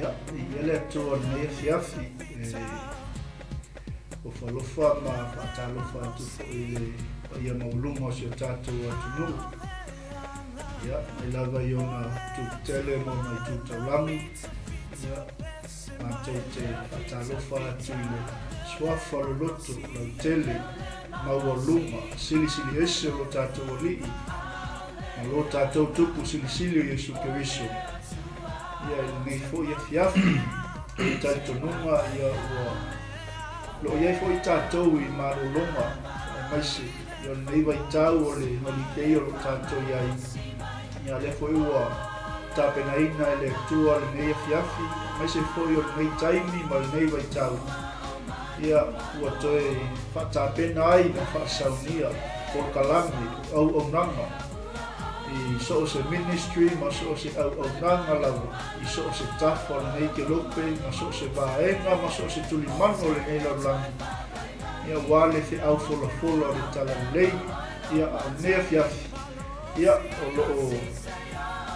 Ia, viia le Atua i lenei afiafi, e ofo ma faatalofa atu foi i le paia maualuga o si o tatou atunuu. Ia, mai lava i ona itu tele ma ona itu taulagi. Ia, matou te faatalofa atu i le suafa loloto lautele maualuga silisili ese o lo tatou Alii ma lo tatou Tupu Silisili o Iesu Keriso. Ia, i lenei foi afiafi, i le talitonuga, ia, ua lo o i ai foi tatou i malologa, aemaise ia o lenei vaitau o le holidei o lo o tatou i ai. Ia, lea foi ua tapenaina e le Atua lenei afiafi, aemaise foi o lenei taimi ma lenei vaitau. Ia, ua toe faatapena ai ma faasaunia polokalame o auaunaga i so o se ministry ma so o se auaunaga lava i so o se tafa o lenei kelope ma so o se vaega ma so o se tulimanu o lenei lalolagi, ia, aua le feau folafola o le Talalelei. Ia, a o lenei afiafi, ia, o lo o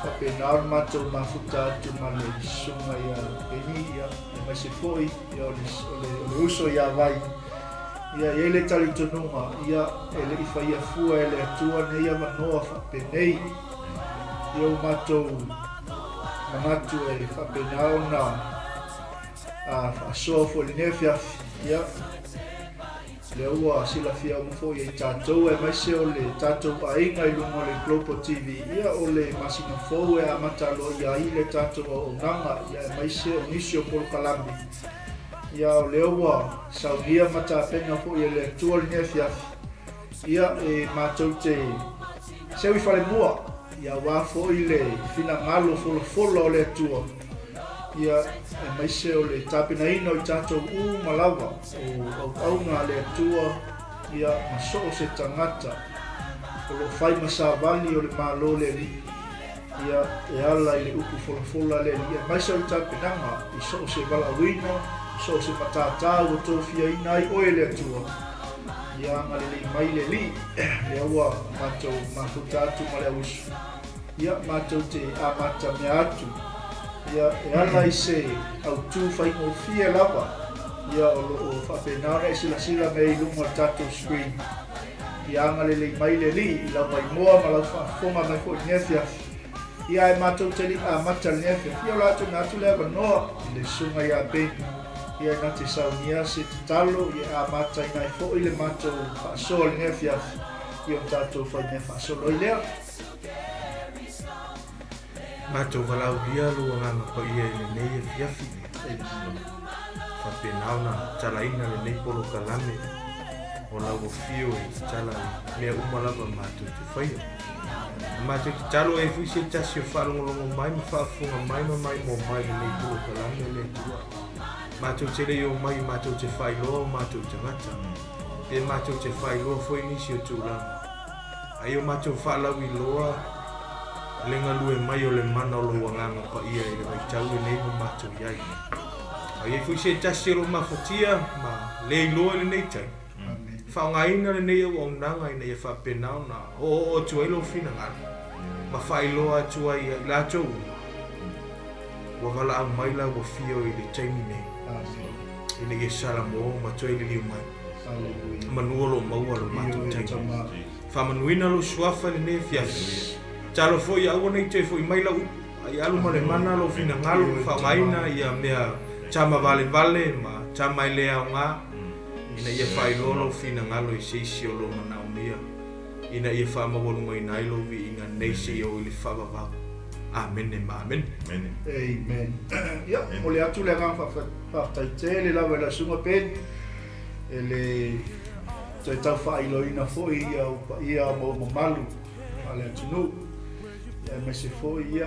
faapena ona matou mafuta atu ma le susuga ia Peni, ia, aemaise foi ia o le uso ia Vai. Ia, e i ai le talitonuga, ia, e le i faia fua e le Atua nei avanoa faapenei. Ia, ua matou manatu e faapena ona faasoa foi i lenei afiafi. Ia, lea ua silafia uma foi e i tatou, aemaise o le tatou aiga i luga o le Global TV, ia, o le masina fou e amata aloaia ai le tatou auaunaga, ia, aemaise o nisi o polokalame. Ia, o lea ua saunia ma tapena foi e le Atua lenei afiafi, ia, e matou te seu i falemua, ia, aua foi le finagalo folafola o le Atua, ia, aemaise o le tapenaina o i tatou uma lava o auauna a le Atua, ia, ma so o se tagata o lo o fai ma savali o le Malo o le Alii, ia, e ala i le upu folafola a le Alii, aemaise o le tapenaga i so o se valaauina, so o se matata ua tofiaina ai oe e le Atua. Ia agalelei mai le Alii, lea ua matou mafuta atu ma le auuso, ia, matou te amatamea atu, ia, e ala i se autu faigofie lava. Ia, o lo o faapena ona e silasila mai ai i luga o le tatou screen. Ia agalelei mai le Alii i lau maimoa ma lau faafofoga mai foi i lenei afiafi. Ia ae matou te le i amata i lenei afiafi, ia o le a tuuina atu le avanoa i le Susuga ia Ben, ia na te saunia se tatalo, ia e amataina ai foi le matou faasoa i lenei afiafi, ia ona tatou faimea faasolo ai lea. Matou valaaulia lou Agaga Paia i lenei afiafi. Faapena ona talaina lenei polokalame o lau afio e tala i mea uma lava matou te faia. A matou tatalo e foi se tasi o faalogologo mai ma faafofoga mai ma maimoa mai i lenei polokalame le Atua. Matou te le i omai matou te faailoa o matou tagata, pe matou te faailoa foi nisi o tulaga. A ia o matou faalauiloa le galue mai o le mana o lou Agaga Paia i le vaitau lenei ua matou i ai. A i ai foi se tasi o lo o mafatia ma le iloa i lenei taimi, faaaogaina lenei auaunaga ina ia faapena ona oooo atu ai lou finagalo ma faailoa atu ai ia i latou uma ua valaau mai lau Afio i le taimi nei ina ia salamo ma toe liliu mai. Manu o lo o maua lo matou taimi. Faamanuina lou suafa i lenei afiafi. Tatalo foi ia aua ne i toe foi mai lau upu, a ia alu ma le mana lou finagalo, faaaogaina ia mea tama valevale ma tama e le aoga, ina ia faailoa lou finagalo i se isi o lo o manaomia, ina ia faamaualugaina ai lou viiga nei seia oo i le faavavau. Amene ma amene. Amen. Ia, momoli atu le agaga faafetai tele lava i lau Susuga Ben e le toe tau faailoaina foi ia ou paia ma ou mamalu a le atunuu. Ia, aemaise foi ia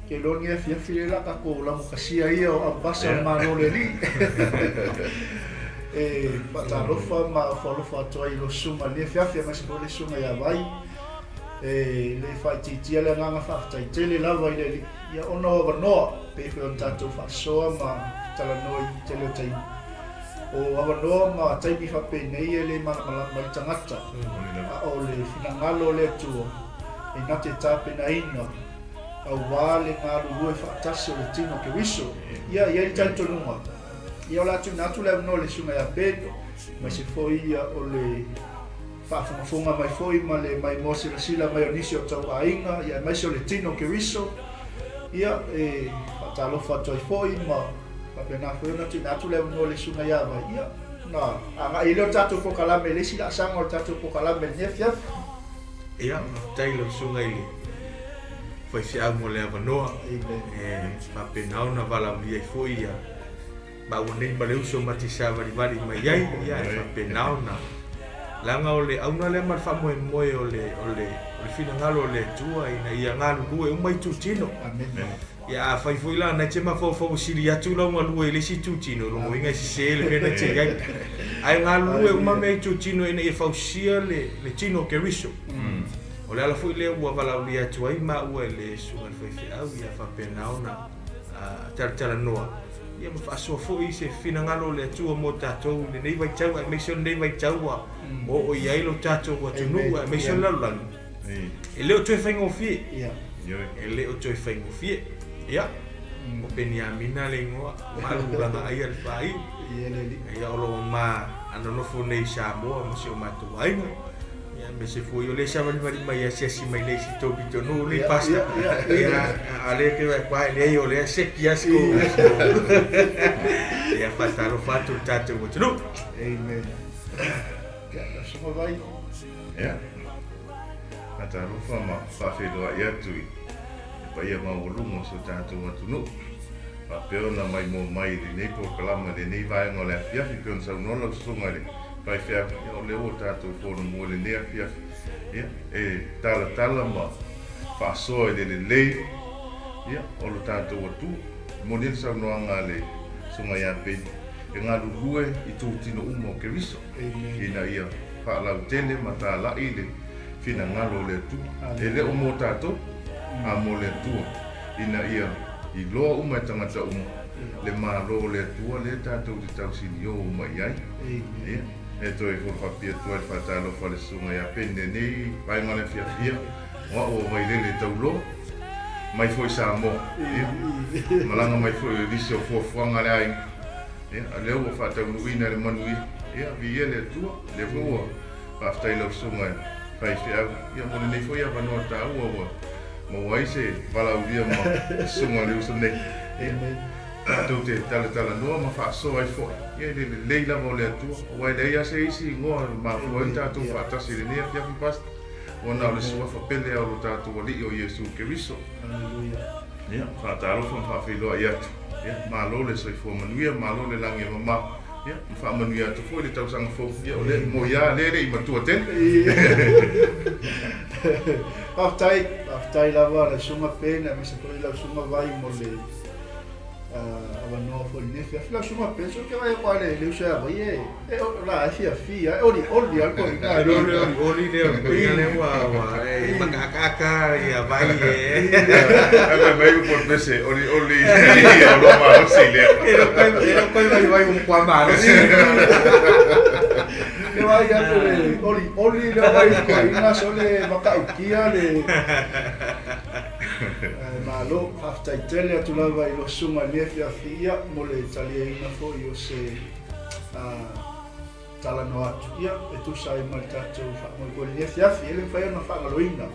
ke iloa lenei afiafi lea o le a tatou lagotasia ia o auvasa o le Malo o le Alii. E faatalofa ma ofo alofa atu ai i lau susuga i lenei afiafi aemaise foi le susuga ia Vai. E le faaitiitia le agaga faafetai tele lava i le Alii ia ona o avanoa pei foi ona tatou faasoa ma talanoa i le tele o taimi. O avanoa ma taimi faapenei e le malamalama ai tagata, a o le finagalo o le Atua e na te tapenaina aua le galulue faatasi o le tino o Keriso. Ia, e i ai le talitonuga, ia o le a tuuina atu le avanoa i le Susuga ia Ben, aemaise foi ia o le faafogafoga mai foi ma le maimoa silasila mai o nisi o tou aiga, ia aemaise o le tino o Keriso. Ia, e faatalofa atu ai foi ma faapena foi ona tuuina atu le avanoa i le Susuga ia Vai, ia, ona agai ai lea o le tatou polokalame i le isi laasaga o le tatou polokalame i lenei afiafi. Ia, faafetai i lau Susuga i le faifeau mo le avanoa. E faapena ona valaaulia ai foi ia maua nei ma le uso ma te savalivali mai ai, ia e faapena ona leaga o le auga lea ma le faamoemoe o le o le o le finagalo o le Atua ina ia galulue uma itutino. Ia afai foi la na e te mafaufau e sili atu lau galue i le isi itutino, o lona uiga e sese le mea na e te i ai. Ae galulue uma mea itutino ina ia fausia le le tino o Keriso. O le ala foi lea ua valaaulia atu ai maua e le Susuga i le Faifeau ia faapena ona talatalanoa ia ma faasoa foi se finagalo o le Atua mo tatou i lenei vaitau, aemaise o lenei vaitau ua oo i ai lo tatou atunuu, aemaise o le lalolagi. E le o toe faigofie. E le o toe faigofie. Ia, o Peniamina le igoa, Malulaga aia le faaiu. Ia, o lo o ma nonofo nei i Samoa ma si o matou aiga. Ia, aemaise foi o lea e savalivali mai e asiasi mai nei i si tou pitonuu nei, Pastor. Ia, a o lea ke vai koa, leai o lea seki lava si kou. Ia, faatalofa atu i le tatou atunuu. Amen. Ia, lau Susuga Vai. Ia, faatalofa ma faafeiloai atu i le paia maualuga o si o tatou atunuu. Faapea ona maimoa mai i lenei polokalama i lenei vaega o le afiafi, pei ona saunoa lau Susuga i le Faifeau, ia o lea ua tatou fono mua i lenei afiafi, ia, e talatala ma faasoa i le lelei, ia, o lo tatou Atua. E moni ai le saunoaga a le Susuga ia Peni, e galulue i itutino uma o Keriso, ina ia faalautele ma talai le finagalo o le Atua. E le o mo tatou, a mo le Atua, ina ia iloa uma e tagata uma le Malo o le Atua lea tatou te tausinio uma i ai. Ia, e toe folafaapia atu ai le faatalofa a le Susuga ia Peni lenei vaega o le afiafi, ia, o a'u o Vailele Tauloa, mai foi i Samoa. Ia, malaga mai foi o nisi o fuafuaga a le aiga. Ia, a lea ua faataunuuina i le manuia, ia, viia le Atua. O lea foi ua faafetai i lau susuga i le faifeau, ia, mo lenei foi avanoa taua ua maua ai se valaaulia ma le susuga i le uso nei. Ia, tatou te talatalanoa ma faasoa ai foi, ia, i le lelei lava o le Atua, aua e leai lava se isi igoa e mafua ai tatou faatasi i lenei afiafi, Pastor, ua na o le Suafa pele lava o lo tatou Alii o Iesu Keriso. Ia, faatalofa ma faafeiloai atu. Ia, malo le soifua manuia, malo le lagi e mama. Ia, ma faamanuia atu foi le tausaga fou. Ia, o lea, moi lava, lea e le i matua tele. Faafetai, faafetai lava lau Susuga Ben aemaise foi lau Susuga Vai mo le avanoa foi i lenei afiafi. Lau Susuga Ben, se ou te vaai atu lava i le uso ia Vai e, e o la e fiafia, e olioli lava le toeaina. E le olioli lea o le toeaina lea ua, ua e makaakaaka ia Vai e. Ae fai mai upu o le pese, olioli ia o lou malosi lea. E le o toe vaivai ua matua malosi. Ke vaai atu le olioli lea ua i le toeaina, sole matautia le. Ae malo, faafetai tele atu lava i lau susuga i lenei afiafi ia mo le taliaina foi o se talanoa atu ia e tusa ai ma le tatou faamoemoe i lenei afiafi. E le mafai ona faagaloina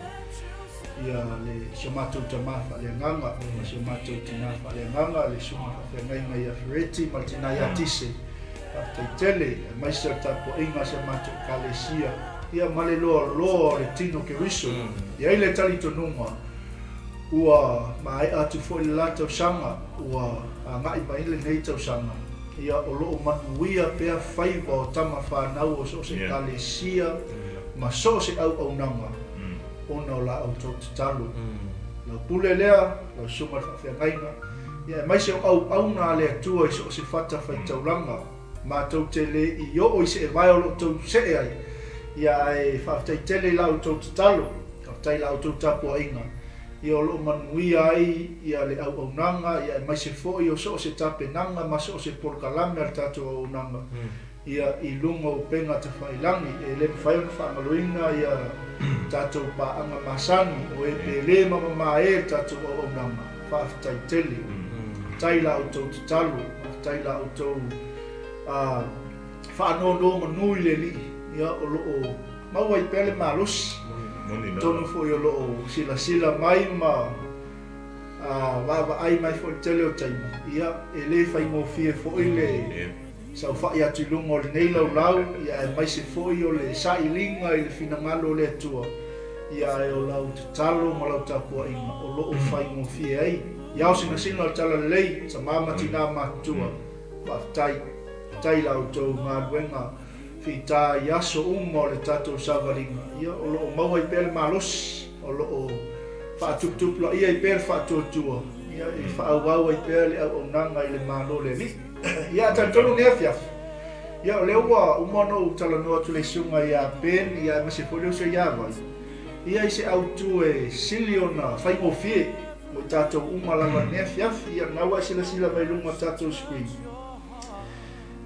ia le si o matou tama faaleagaga ma si o matou tina faaleagaga, le susuga faafeagaiga ia Fereti ma le tina ia Tise. Faafetai tele, aemaise o le tapuaiga a si a matou Ekalesia ia ma le loaloa o le tino Keriso. E i ai le talitonuga ua maea atu foi le la tausaga ua agai mai lenei tausaga, ia o lo o manuia pea faiva o tama fanau o so o se Ekalesia ma so o se auaunaga ona o la outou tatalo. Lau pule lea, lau susuga i le faafeagaiga, ia aemaise o auauna a le Atua i so o se fatafaitaulaga, matou te le i oo i se evae o lo o tou see ai, ia ae faafetai tele i la outou tatalo, faafetai i la outou tapuaiga, ia o lo o manuia ai ia le auaunaga, ia aemaise foi o so o se tapenaga ma so o se polokalame a le tatou auaunaga, ia i luga o upega tafailangi. E le mafai ona faagaloina ia tatou paaga masani o e pele ma mamae le tatou auaunaga. Faafetai tele. Faafetai i la outou tatalo, faafetai i la outou faanonomanu i le Alii, ia o lo o maua ai pea le malosi. Atonu foi o lo o silasila mai ma vaavaai mai foi i le tele o taimi, ia e le faigofie foi le saofai atu i luga o lenei laulau, ia aemaise foi o le sailiga i le finagalo o le Atua, ia ae o lau tatalo ma lau tapuaiga o lo o faigofie ai. Ia ao sinasina o le Talalelei, tama ma tinā matutua, faafetai, faafetai i la outou galuega fita i aso uma o le tatou savaliga, ia o lo o maua ai pea le malosi, o lo o faatuputupulaia ai pea le faatuatua, ia e faaauau ai pea le auaunaga i le Malo o le Alii. Ia, a talitonu lenei afiafi, ia o lea ua uma ona ou talanoa atu i le susuga ia Ben, ia aemaise foi le uso ia Vai, ia i se autu e sili ona faigofie mo i tatou uma lava i lenei afiafi. Ia, lena ua e silasila mai i luga o le tatou screen,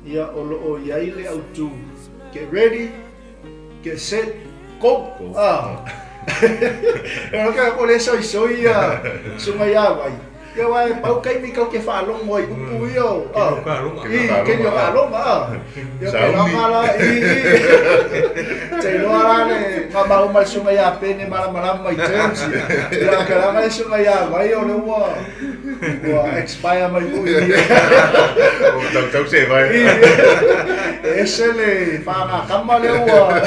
ia o lo o i ai le autu Get ready, get set, go! Go. Ah. E o ke le soisoi ia susuga ia Vai. Ia aua e pau taimi kau ke faalogo ai upu ia o i keni o kaaloga a. Ia ke lama la i i. Te iloa la le mamauma le susuga ia Pene malamalama i terms ia. Ia ke lama le susuga ia Vai o le ua ua expire mai foi i. O tautau se vai. I e ese le faagakama lea ua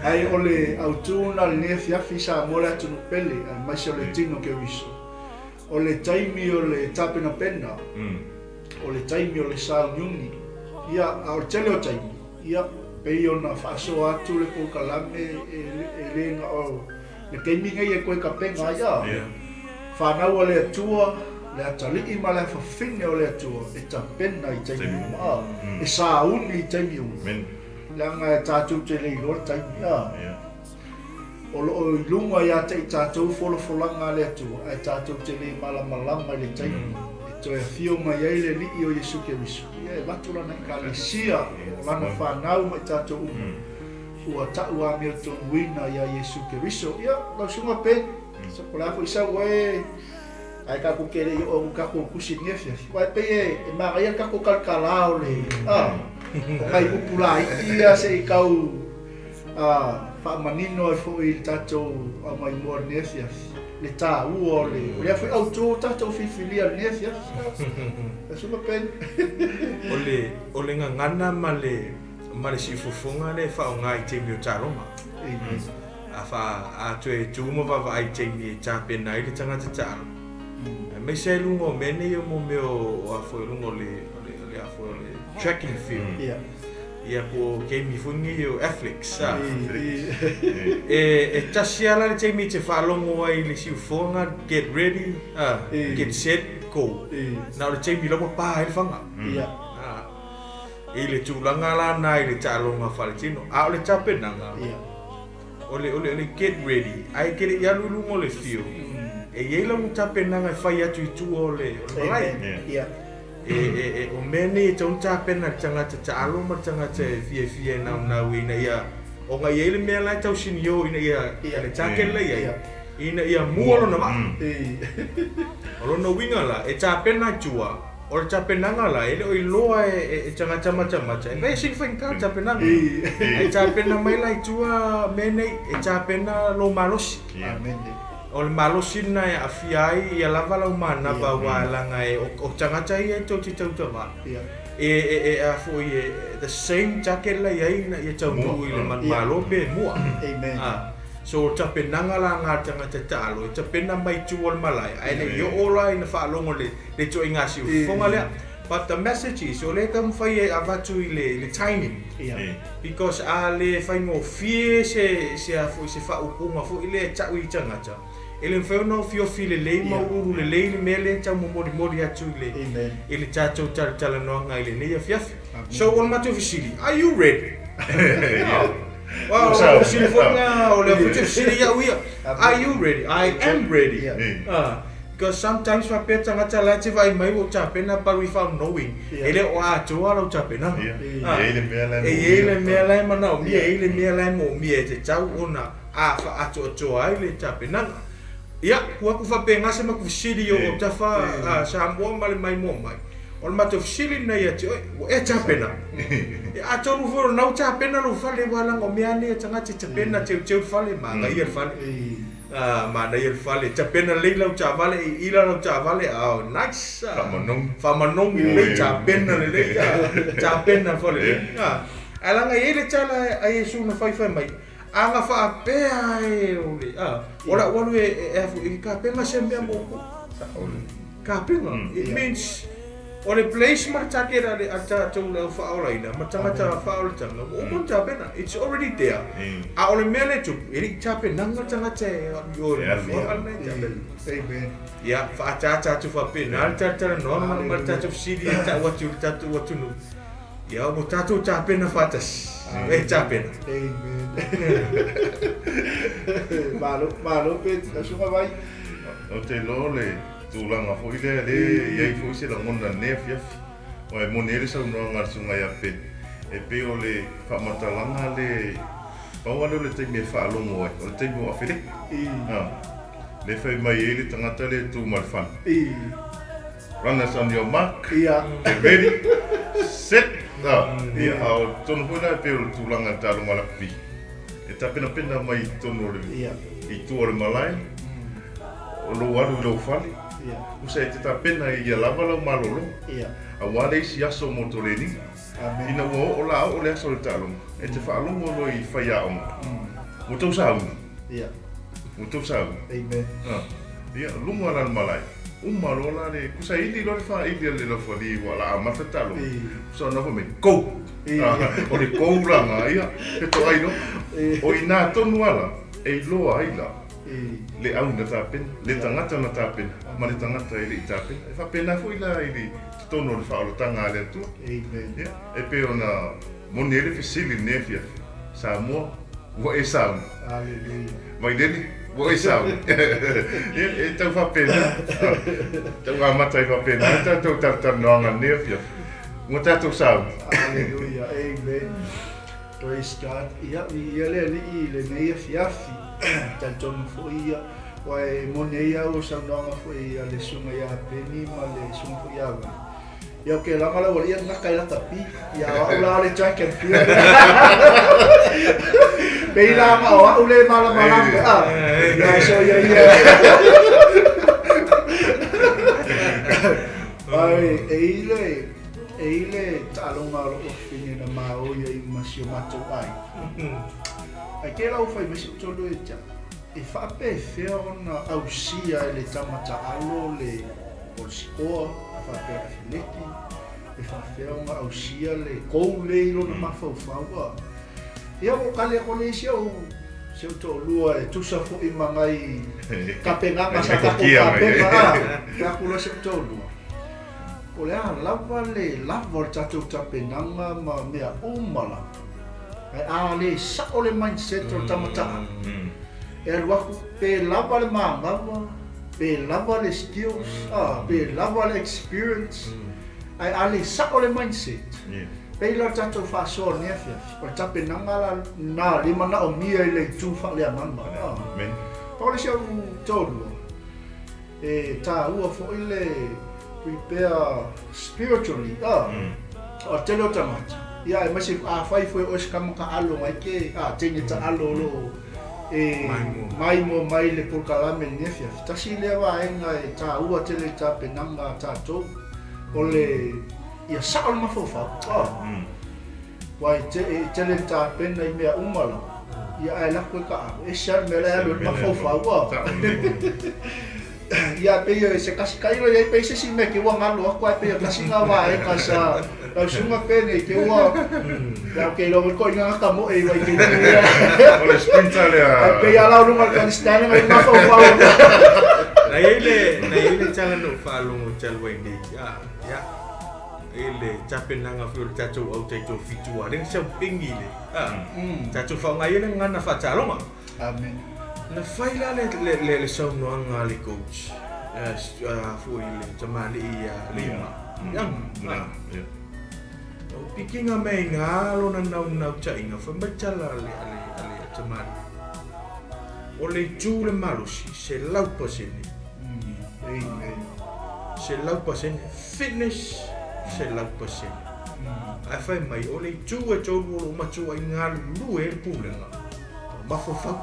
Ai o le autu na lenei afiafi i Samoa le atunuu pele aemaise o le tino Keriso. O le taimi o le tapenapena, o le taimi o le sauniuni, ia, a o le tele o taimi, ia, pei ona faasoa atu le polokalame e le na o le taimi nei e toe tapena ai, a fanau a le Atua, le atalii ma le afafine o le Atua e tapena i taimi uma, a, e sauni i taimi uma. Leaga e tatou te le iloa le taimi, a. O lo o i luga ia te i tatou folafolaga a le Atua, ae tatou te le malamalama i le taimi e toe afio mai ai le Alii o Iesu Keriso, ia e avatu Lana Ekalesia, o Lana fanau ma i tatou uma, ua tau amiotonuina ia Iesu Keriso. Ia, lau Susuga Ben, po o le a foi sau e. Ae tatou te le i oo atu i tatou tusi i lenei afiafi, aua e pei e manaia le tatou talatala o le, a, o nai upu laiti ia se i tau faamanino ai foi i le tatou aumaimoa i lenei afiafi, le taua o le, o lea foi autu o tatou filifilia i lenei afiafi. Susuga Ben. O le, o le gagana ma le, ma le siufofoga lea e faaaoga i taimi o taaloga. A fa, a toe tu ma vaavaai i taimi e tapena ai le tagata taalo, aemaise ai luga o mea nei o mo mea o a foi o luga o le, o le, o le a foi o le track and field. Ia po o taimi foi nei o athletes, a. E, e tasi lava la le taimi e te faalogo ai i le siufofoga, get ready, a, get set, go. Na o le taimi la ua pa ai le faga. A, i le tulaga la na i le taaloga faaletino. A o le tapenaga, O le, o le, o le get ready, ae e te le i alu i luga o le field, e i ai lau tapenaga e fai atu i tua o le, o le malae. Amen. Yeah. E, e, e, o mea nei e tatau ona tapena e le tagata taalo ma le tagata e fiafia e naunau ina ia, ona e i ai le mea la e tau sinio ina ia, Yeah. le target la e i ai, Yeah. ina ia mua lona vaa. E. O lona uiga la, e tapena i tua, O le tapenaga la, e le o iloa e tagata matamata, e fai sili faigata le tapenaga. Ae tapena mai la i tua mea nei, e tapena lou malosi. O le malosi lena e aafia ai ia lava lau manava aua leaga e o tagata ia e tou te tautavā, e a foi e the same target la i ai ina ia taunuu i le manumalo pe mua. So o tapenaga la na a le tagata taalo, e tapena mai i tua o le malae, ae le i oo la ina faalogo le le ituaiga siufofoga lea. But the message is, o lea e taumafai e avatu i le, le timing. Because a le faigofie se, se a foi, se faaupuga foi lea e tau i tagata, e le mafai ona ofiofi lelei ma uluulu lelei le mea lea e tau momolimoli atu i le, i le tatou talatalanoaga i lenei afiafi. So o le matou fesili, are you ready? Well, o le fesili foi lena, o lea foi ou te fesili iau ia, are you ready? I am ready. Because sometimes faapea tagata la e te vaai mai ua ou tapena but without knowing e le o atoa lau tapenaga. E i ai le mea la e manaomia, e i ai le mea la e moomia e te tau ona a faaatoatoa ai le tapenaga. Ia, tuu atu faapena se matou fesili i ou autafa Samoa ma le maimoa mai. O le matou fesili lena ia te oe, ua ea tapena? Ia atonu foi o lena ua tapena lou fale aua leaga o mea lava nei a tagata e tapena, teuteu le fale, manaia le fale. Ah, manaia le fale, tapena lelei lau taavale, e ila lau taavale, oh, nice. Ah. Faamanogi. Faamanogi lelei, tapena lelei, ah, tapena le fale lelei. Ah. Ae leaga e i ai le tala a Iesu na faifai mai, a na faapea e o le, ah, o le au alu e, e, e, e kapena se mea mo outou. Kapena. It means, O le place ma le target a le a tatou le au faaolaina ma tagata faaolataga ua uma ona tapena, it's already there. A o le mea lea e tupu, e le i tapenaga tagata e alu i o i le nofoaga lena e tapena. Amen. Ia, faaataata atu faapena le talatalanoaga ma le tatou fesili e tau atu i le tatou atunuu. Ia, ua tatou tapena faatasi. E tapena. Amen. Malo, malo pe, Susuga Vai. Ou te iloa o le tulaga foi lea lea e i ai foi se lagona i lenei afiafi. Aua e moni ai le saunoaga a le Susuga ia Ben, e pei o le faamatalaga lea, pau lava lea o le taimi e faalogo ai, o le taimi o Afeleki. Lea e fai mai ai le tagata lea e tu ma le fana. Runners on your mark, get ready, set, ia, a o totonu foi la e pei o le tulaga i le taaloga lakapi, e tapenapena mai i totonu o le, i tua o le malae, o lou alu i lou fale, usa e te tapena ia lava lau malologa, aua le isi aso mo toleniga. Ina ua oo la oo le aso o le taaloga, e te faalogo loa i faiaoga, ua tou sauni. Ua tou sauni. Ia, luga la le malae, uma loa la le, kusa ili loa le faaili a le laufali ua la amata le taaloga, kusa ona fai mai, go! O le go la na, ia, fetoai loa. O i ina tonu lava la, e iloa ai la, le au na tapena, le tagata na tapena, ma le tagata e le i tapena. E faapena foi la i le totonu o le faaolataga a le Atua. Ia, e pei ona moni ai le fesili i lenei afiafi, Samoa, ua e sauni? Vailele, ua e sauni? Ia, e tau faapena, tau amata ai faapena le tatou talatalanoaga i lenei afiafi. Ua tatou sauni. Hallelujah, amen. Praise God. Ia, viia le Alii i lenei afiafi. Talitonu foi ia. Ua e moni ai au o saunoaga foi a le susuga ia Peni ma le susuga foi ia Vai. Ia o ke lama la ua ia ngaka i lakapi. Ia o au la o le track and field. Pei la ma o au le malamalama. Ah, ia so ia ia. Ai, e i le, e i le taaloga o lou afafine na maoi ai ma si o matou aiga. Ai ke la ua fai mai si ou toalua ia te au. E faapefea ona ausia e le tama taalo le polosikoa, e faapea o le afeleki, e faapefea ona ausia le goal lea i lona mafaufau a. Ia ua ou kali atu lea i si ou si ou toalua e tusa foi ma nai tapenaga sa tatou tapena a, fai atu loa si ou toalua, po o le a lava le lava o le tatou tapenaga ma mea uma lava, Ae a le sao le mindset o le tama taalo, e alu atu pe lava le manava, pe lava le skills, pe lava le experience, ae a le sao le mindset, pei la o le tatou faasoa nei afiafi, o le tapenaga la lena lea e manaomia i le itu faaleagaga. Pau le isi au toalua, e taua foi le prepare spiritually a o le tele o tagata ia aemaise afai foi o oe se tama taalo na ike a teine taalo o lo o e maimoa mai le polokalame i lenei afiafi tasi lea vaega e taua tele i tapenaga a tatou o le ia sao le mafaufau a Aua e tele ina tapena i mea uma lava, ia ae lako e taalo, ese lava le mea la e alu ai le mafaufau a. Ia pei o se tasi tailo i ai pei se isi mea ke ua galo atu ae pei o tasi na vaega sa lau susuga penei ke ua ia okay iloa foi koʻi gagata moe i wai ke ia. O le sprinter lea. Ae pei a lau luga o le grandstand ngai mafaufau. Na i ai le na i ai le tala na ou faalogo talu ai nei, ia. I le tapenaga foi o le tatou au taitoafitu a lea na siaupegi le tatou faaaoga ai le gagana faataloga. Amen. Na fai la le saunoaga a le coach foi le tamalii ia Lima. Ia. O pikiga mai i ina lona naunautaiga fai mai tala a le tamalii. O le itu le malosi 100%. Amen. 100% fitness 100%. Ae fai mai o le itu e tolu o loo matua i galulue ai le pulega o le mafaufau.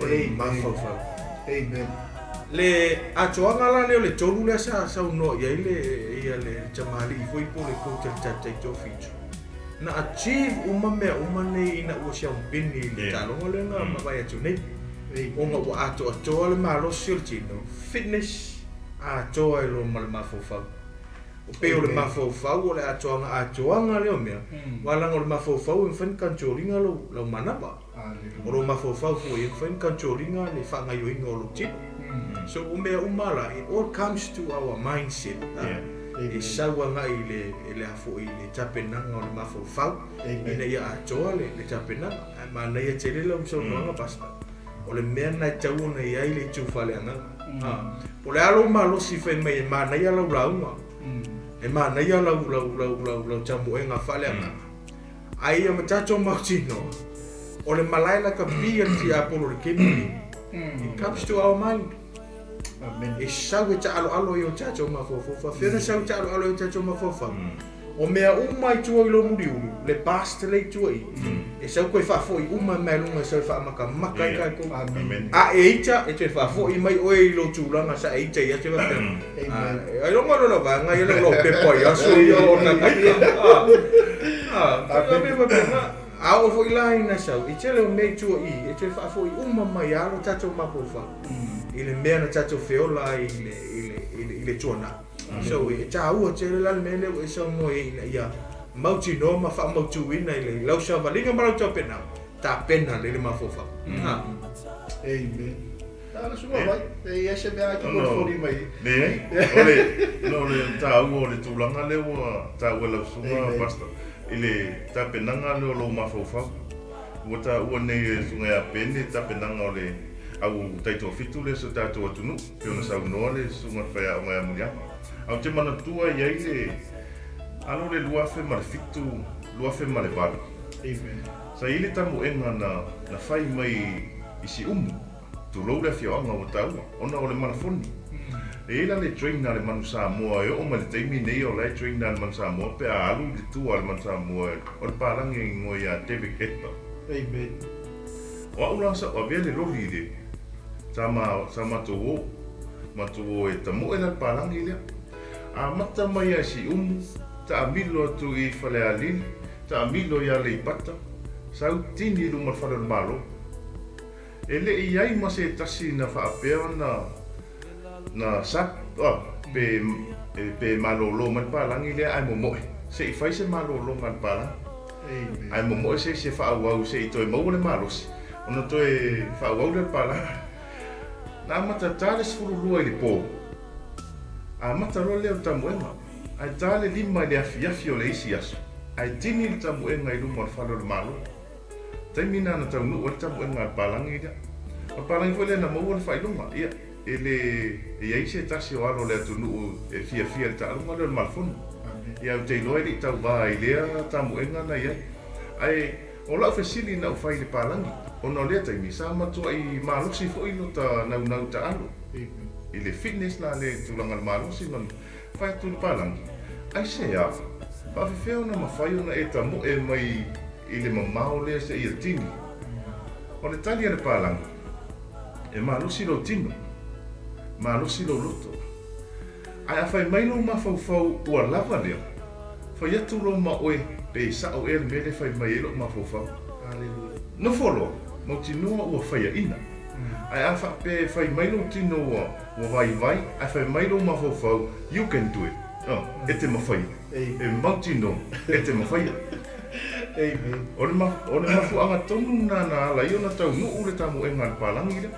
O le mafaufau. Amen. Le atoaga la lea o le tolu lea sa saunoa i ai le ia le tamalii foi po o le coach a le Taitai Toafitu. Na achieve uma mea uma nei ina ua siaupini i le taaloga lea na mavae atu nei. Ona ua atoatoa le malosi o le tino, fitness atoa e loa ma le mafaufau. O pei o le mafaufau o le atoaga atoaga lea o mea, aua leaga o le mafaufau e mafai ona control ina lou manava. O lou mafaufau foi e mafai ona control ina le faagaoioiga o lou tino. So o mea uma la, it all comes to our mindset. E sau agai i le, i le a foi, i le tapenaga o le mafaufau, ina ia atoa le, le tapenaga. Ae manaia tele lau saunoaga Pastor, o le mea lena e tatau ona i ai le itu faaleagaga. Po o le a lou malosi fai mai e manaia lau lauga, e manaia lau, lau, lau, lau, lau tamoega faaleagaga, ae ia ma tatou mautinoa, o le malae lakapi a le tiapolo i le taimi lenei, it comes to our mind. Amen. E sau e taaloalo ai o tatou mafaufau. Faafefea ona sau e taaloalo ai o tatou mafaufau? O mea uma i tua i lou muliulu, le past lea i tua i, e sau toe faafoi uma mai luga e sau e faamakamaka ai tatou. Amen. A e ita, e toe faafoi mai oe i lou tulaga sa e ita i atu e faapea, Amen. Ailoga loa lau vaega ia lau pepa i aso ia o na aika. Amen. A oo foi la ina sau, i tele o mea i tua i, e toe faafoi uma mai lava lo tatou mafaufau i le mea na tatou feola ai i le, i le, i le, i le tuanai. So, e taua tele la le mea lea ua e saunoa i ai ina ia mautinoa ma faamautuina i le lau savaliga ma lau tapenaga, tapena lelei le mafaufau. Amen. Na le susuga vai, e i ai se mea ai te folifoli mai ai. Leai, o le, no, o le taua o le tulaga lea ua taua e lau susuga Pastor, i le tapenaga lea o lou mafaufau. Ua taua nei e le Susuga ia Ben le tapenaga o le au taitoafitu lea o si o tatou atunuu, pei ona saunoa le Susuga i le Faiaoga ia Muliaga. Ae ou te manatua e i ai le alo le 2007, 2008. Amen. Sa i ai le tamoega na fai mai i Siumu. Tulou le afioaga ua taua, ona o le malafoni. E i ai la le trainer a le Manu Samoa e oo mai le taimi nei o la e trainer a le Manu Samoa pe a alu i le tua a le Manu Samoa o le palagi e igoa ia David Hector. Amen. O au la sa ou avea le loli i le sa ma sa matou o matou o e tamoe la le palagi lea. Amata mai ia Siumu, taamilo atu i Falealili, taamilo i Aleipata, sau tini i luma o le fale o le Malo. E le i ai ma se tasi na faapea ona na sap pe pe malolo mai le palagi lea ae momoe se i fai se malologa a le palagi ae momoe se isi e faaauau se i toe maua le malosi ona toe faaauau lea o le palagi. Na amata ta le 12 i le po, amata loa lea o le tamoega ae ta le 5 i le afiafi o le isi aso ae tini le tamoega i luma o le fale o le Malo. Taimi na na taunuu ai le tamoega a le palagi lea. O le palagi foi lea na maua le faailoga, ia, e le i ai se tasi o alo o le atunuu e fiafia i le taaloga lea o le Malafono. Ia, ou te iloa e le i tauva i lea tamoega na i ai. Ae o lau fesili na ou fai i le palagi, ona o lea taimi sa matuai malosi foi lota naunau taalo i le fitness la lea i le tulaga o le malosi ma fai atu i le palagi, Aisea? Faafefea ona mafai ona e tamoe mai i le mamao lea seia tini? O le tali a le palagi, E malosi lou tino, malosi lou loto. Ae a fai mai lou mafaufau ua lava lea, fai atu loa ma oe pe sao ea le mea lea e fai mai ai lou mafaufau. Nofo loa, mautinoa ua faiaina. Ae a faapea e fai mai lou tino ua vaivai ae fai mai lou mafaufau, you can do it, e te mafaia. E mautinoa e te mafaia. O le mafuaaga tonu lena na ala ai ona taunuu le tamoega a le palagi lea.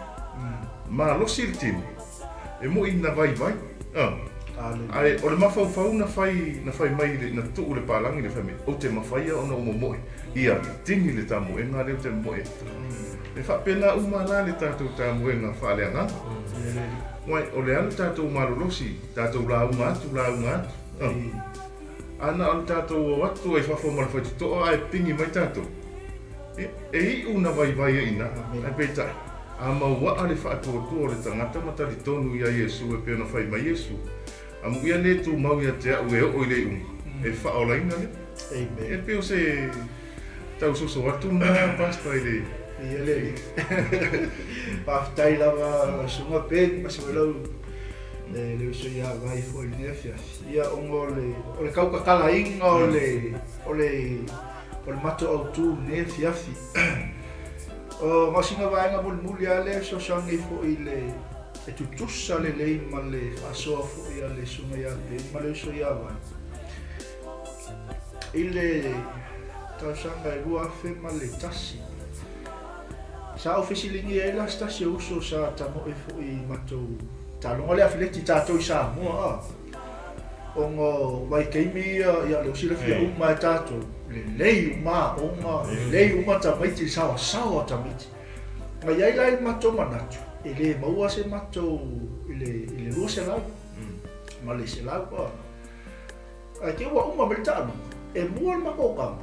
Malosi le tino, e moi na vaivai. Ae o le mafaufau na fai na fai mai na tuu le palagi lea fai mai, ou te mafaia ona ou momoe. Ia tini le tamoega lea ou te momoe ai. E faapena uma la le tatou tamoega faaleagaga. Uai, o le alu tatou malolosi, tatou lauga atu, lauga atu. A na o le tatou o atu ai fafo ma le faitotoa ae pigi mai tatou, ia, e iu na vaivai ai i ina. Ae peitai, a mauaa le faatuatua o le tagata ma talitonu iā Iesu e pei ona fai mai Iesu, Amuia le tumau ia te au e oo i le iuga, e faaolaina lea. E pei o se tausoso atu lena, Pastor, i le. Ia le alii. Faafetai lava Susuga Ben ma se lau le uso ia Vai foi i lenei afiafi. Ia ona o le o le kautatalaina o le o le o le matou autu i lenei afiafi. O na o sina vaega mulimuli lava lea e fesoasoani ai foi i le e tutusa lelei ma le faasoa foi a le Susuga ia Ben ma le uso ia Vai. I le tausaga e 2001, sa ou fesiligia ai la se tasi o uso sa tamoe foi i matou taaloga lea afeleti tatou i Samoa a. Ona o vaitaimi ia, ia lea ua silafia uma e tatou, lelei uma aoga, lelei uma tamaiti, saoasaoa tamaiti. Na i ai la i le matou manatu, e le maua se matou i le i le 200 ma le 100 a. Ae te i ua uma mai le taaloga, e mua le matou tama,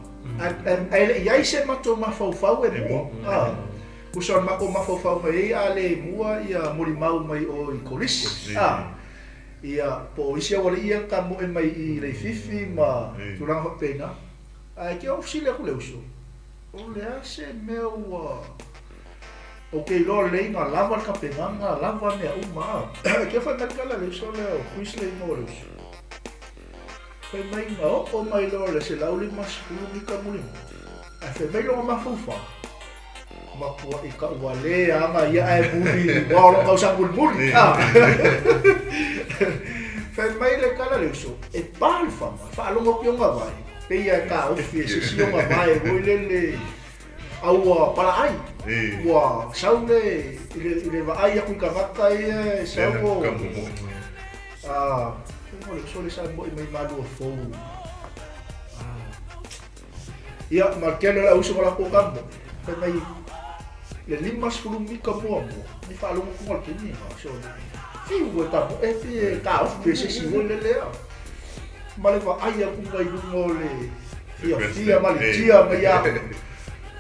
ae le i ai se matou mafaufau e mua. A, tusa o le matou mafaufau mai ai a le mua ia molimau mai o i Kolisi. A, ia, po o isi aualii ia na tamoe mai i Leififi ma tulaga faapena. Ae te i ua fesili atu le uso, o le a se mea ua. Ou te iloa lelei na lava le tapenaga, lava mea uma a. Ae te fai mai le tala a le uso lea o Chris le igoa o le uso. Fai mai na oo mai loa le 150 mita mulimuli, ae fai mai lona mafaufau, matuai tauvalea ana ia ae muli aua o lona tausaga mulimuli a. Fai mai le tala a le uso, e pa le faga, faalogo atu i ona vae, pei lava e taofi e se isi ona vae foi lele. A ua palaai, ua sau le, i le, i le vaai aku i tagata ia e sau o, a, o le uso le sa moe mai Malua Fou. Ia, ma le tele o le au uso ma latou ka moe, fai mai, le 50 mita muamua, ni faalogo atu ma le taimi lena, so, fiu e tamoe pe e taofi pe se isi foi lele a. Ma le vaai atu mai luga o le fiafia ma le tia mai ia.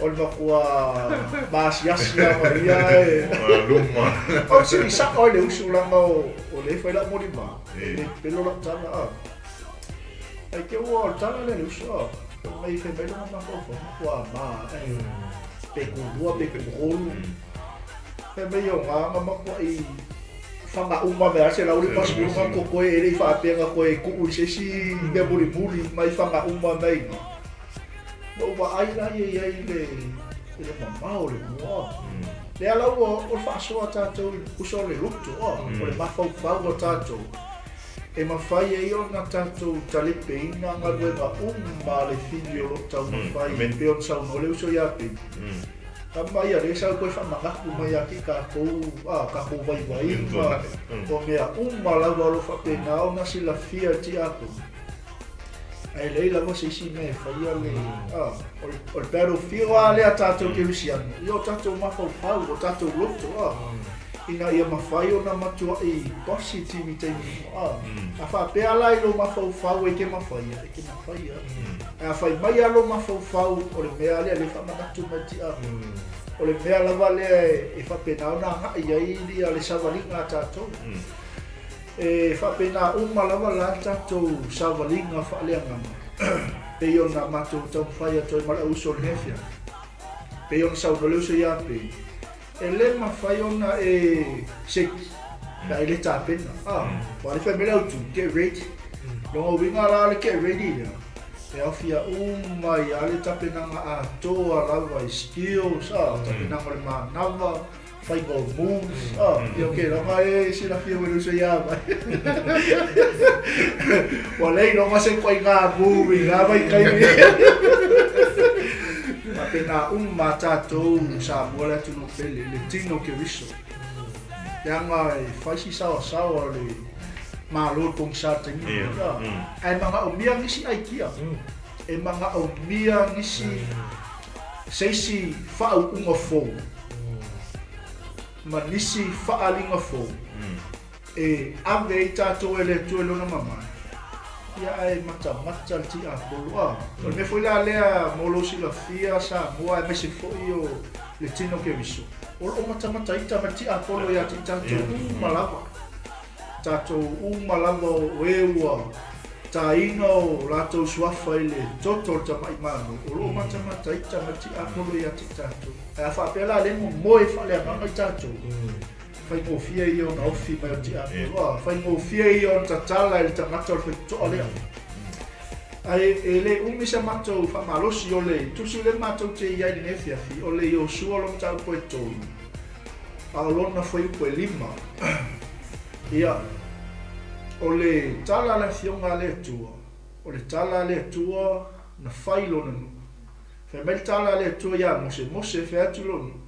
O le matua maasiasi lava ma ia e. Luma. O le sili sa'o ai le uso leaga o lea e fai la'u molimau, e le pepelo la'u tala a. Ae te ua o le tala lea a le uso a, fai mai fai mai lona mafaufau matua ma ae pe kulua pe kutolu. Fai mai aoga na matua'i faga uma mai lava 150 na totoe e le i faapea na toe tuu i se isi mea mulimuli mai faga uma mai i ina. Na ou vaai la ia i ai i le mamao o le moa. Lea la ua o le faasoa a tatou i le uso o le loto, o le mafaufau o tatou e mafai ai ona tatou talepeina galuega uma a le fili o lo o taumafai e pei ona saunoa le uso ia Pei. Tama ia lea sa toe faamanatu mai ia te tatou a tatou vaivaiga o mea uma lava o lo o faapena ona silafia e le tiakono. Ae leai lava se isi mea e faia le, a, o le battlefield lava lea a tatou kerisiano, ia o tatou mafaufau, o tatou loto, a, ina ia mafai ona matuai positive i taimi uma, a. A faapea la i lou mafaufau e te mafaia, e te mafaia. Ae a fai mai lava lou mafaufau o le mea lea lea e faamanatu mai tiakono, o le mea lava lea e faapena ona agai ai le savaliga a tatou. E faapena uma lava la le tatou savaliga faaleagaga pei ona matou taumafai atu ai ma le auuso o lenei afiafi. Pei ona saunoa le uso ia Pei, e le mafai ona e seki pe a e le tapena. A, aua o lea e fai mai le autu, get ready. Lona uiga la o le get ready lea, e aofia uma ai lava le tapenaga atoa lava i skills, a, tapenaga o le manava, Faiga o moves, ah, ia ok, lava e silafia mai le uso ia mai. Ua leai lava se ituaiga move i na vaitaimi. Faapena uma a tatou Samoa le atunuu pele, le tino Keriso. Leaga e fai si saoasaoa o le Malo i le pogisa i le taimi lenei. Ae manaomia nisi aikia. E manaomia nisi se isi faauuga fou. Ma nisi faaaliga fou e ave ai tatou e le Atua i Lona mamae, ia ae matamata le tiapolo. A, o le mea foi la lea mo lou silafia Samoa aemaise foi o le tino Keriso, o lo o matamata ita ma le tiapolo ia te i tatou uma lava. Tatou uma lava o e ua taina o latou suafa i le toto o le tamai Malo, o lo o matamata ita ma le tiapolo ia te i tatou. Ae a faapea la lea momoe faaleagaga i tatou, faigofie ia ona ofi mai o le tiapolo, a faigofie ia ona tatala e le tagata o le faitotoa lea. Ae e le umi sa matou faamalosi o le tusi lea matou te i ai i lenei afiafi, o le Iosua lona mataupu e 3, a o lona fuaiupu e 5. Ia, o le tala a le Afioga a le Atua, o le tala a le Atua na fai i lona nuu. Fai mai le tala a le Atua iā Mose, Mose, fai atu i lou nuu,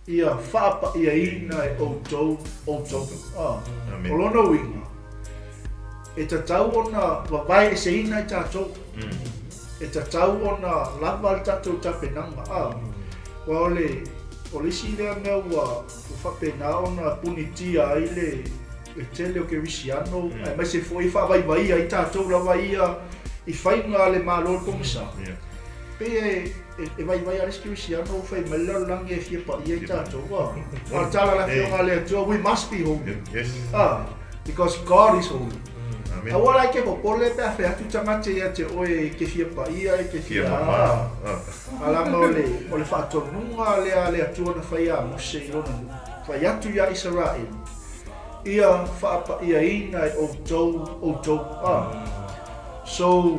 ia faapaiaina e outou outou. A, o lona uiga, e tatau ona vavae eseina i tatou. E tatau ona lava le tatou tapenaga. A, aua o le, o le isi lea mea ua faapena ona punitia ai le, le tele o kerisiano, aemaise foi faavaivaia ai tatou lava ia i faiga a le Malo o le Pogisa. Pei e vaivai lava le isi kerisiano fai mai le lalolagi e fia paia i tatou. A o le tala a le Afioga a le Atua, we must be holy. A, because God is holy. Aua la e te popole pe a fai atu tagata ia te oe e te fia paia, e te fia a. Leaga o le faatonuga lea a le Atua na fai ia Mose i lona nuu, fai atu iā Isaraelu, Ia faapaiaina e outou outou. A. So,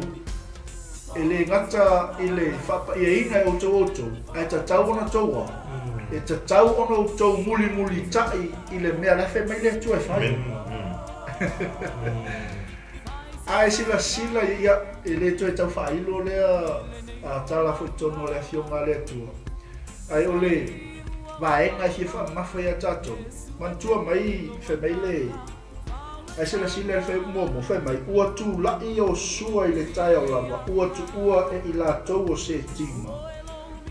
e le gata i le faapaiaina e outou outou, ae tatau ona tou a? E tatau ona outou mulimulita'i i le mea la e fai mai le Atua e fai. A e silasila ia, e le toe tau faailo lea tala foi tonu a le Afioga a le Atua, ae o le vaega e fia faamamafa ia tatou, manatua mai fai mai le Ae silasila i le fuaiupu muamua, fai mai, Ua tula'i Iosua i le taeao lava, ua tuua e i latou o Setima,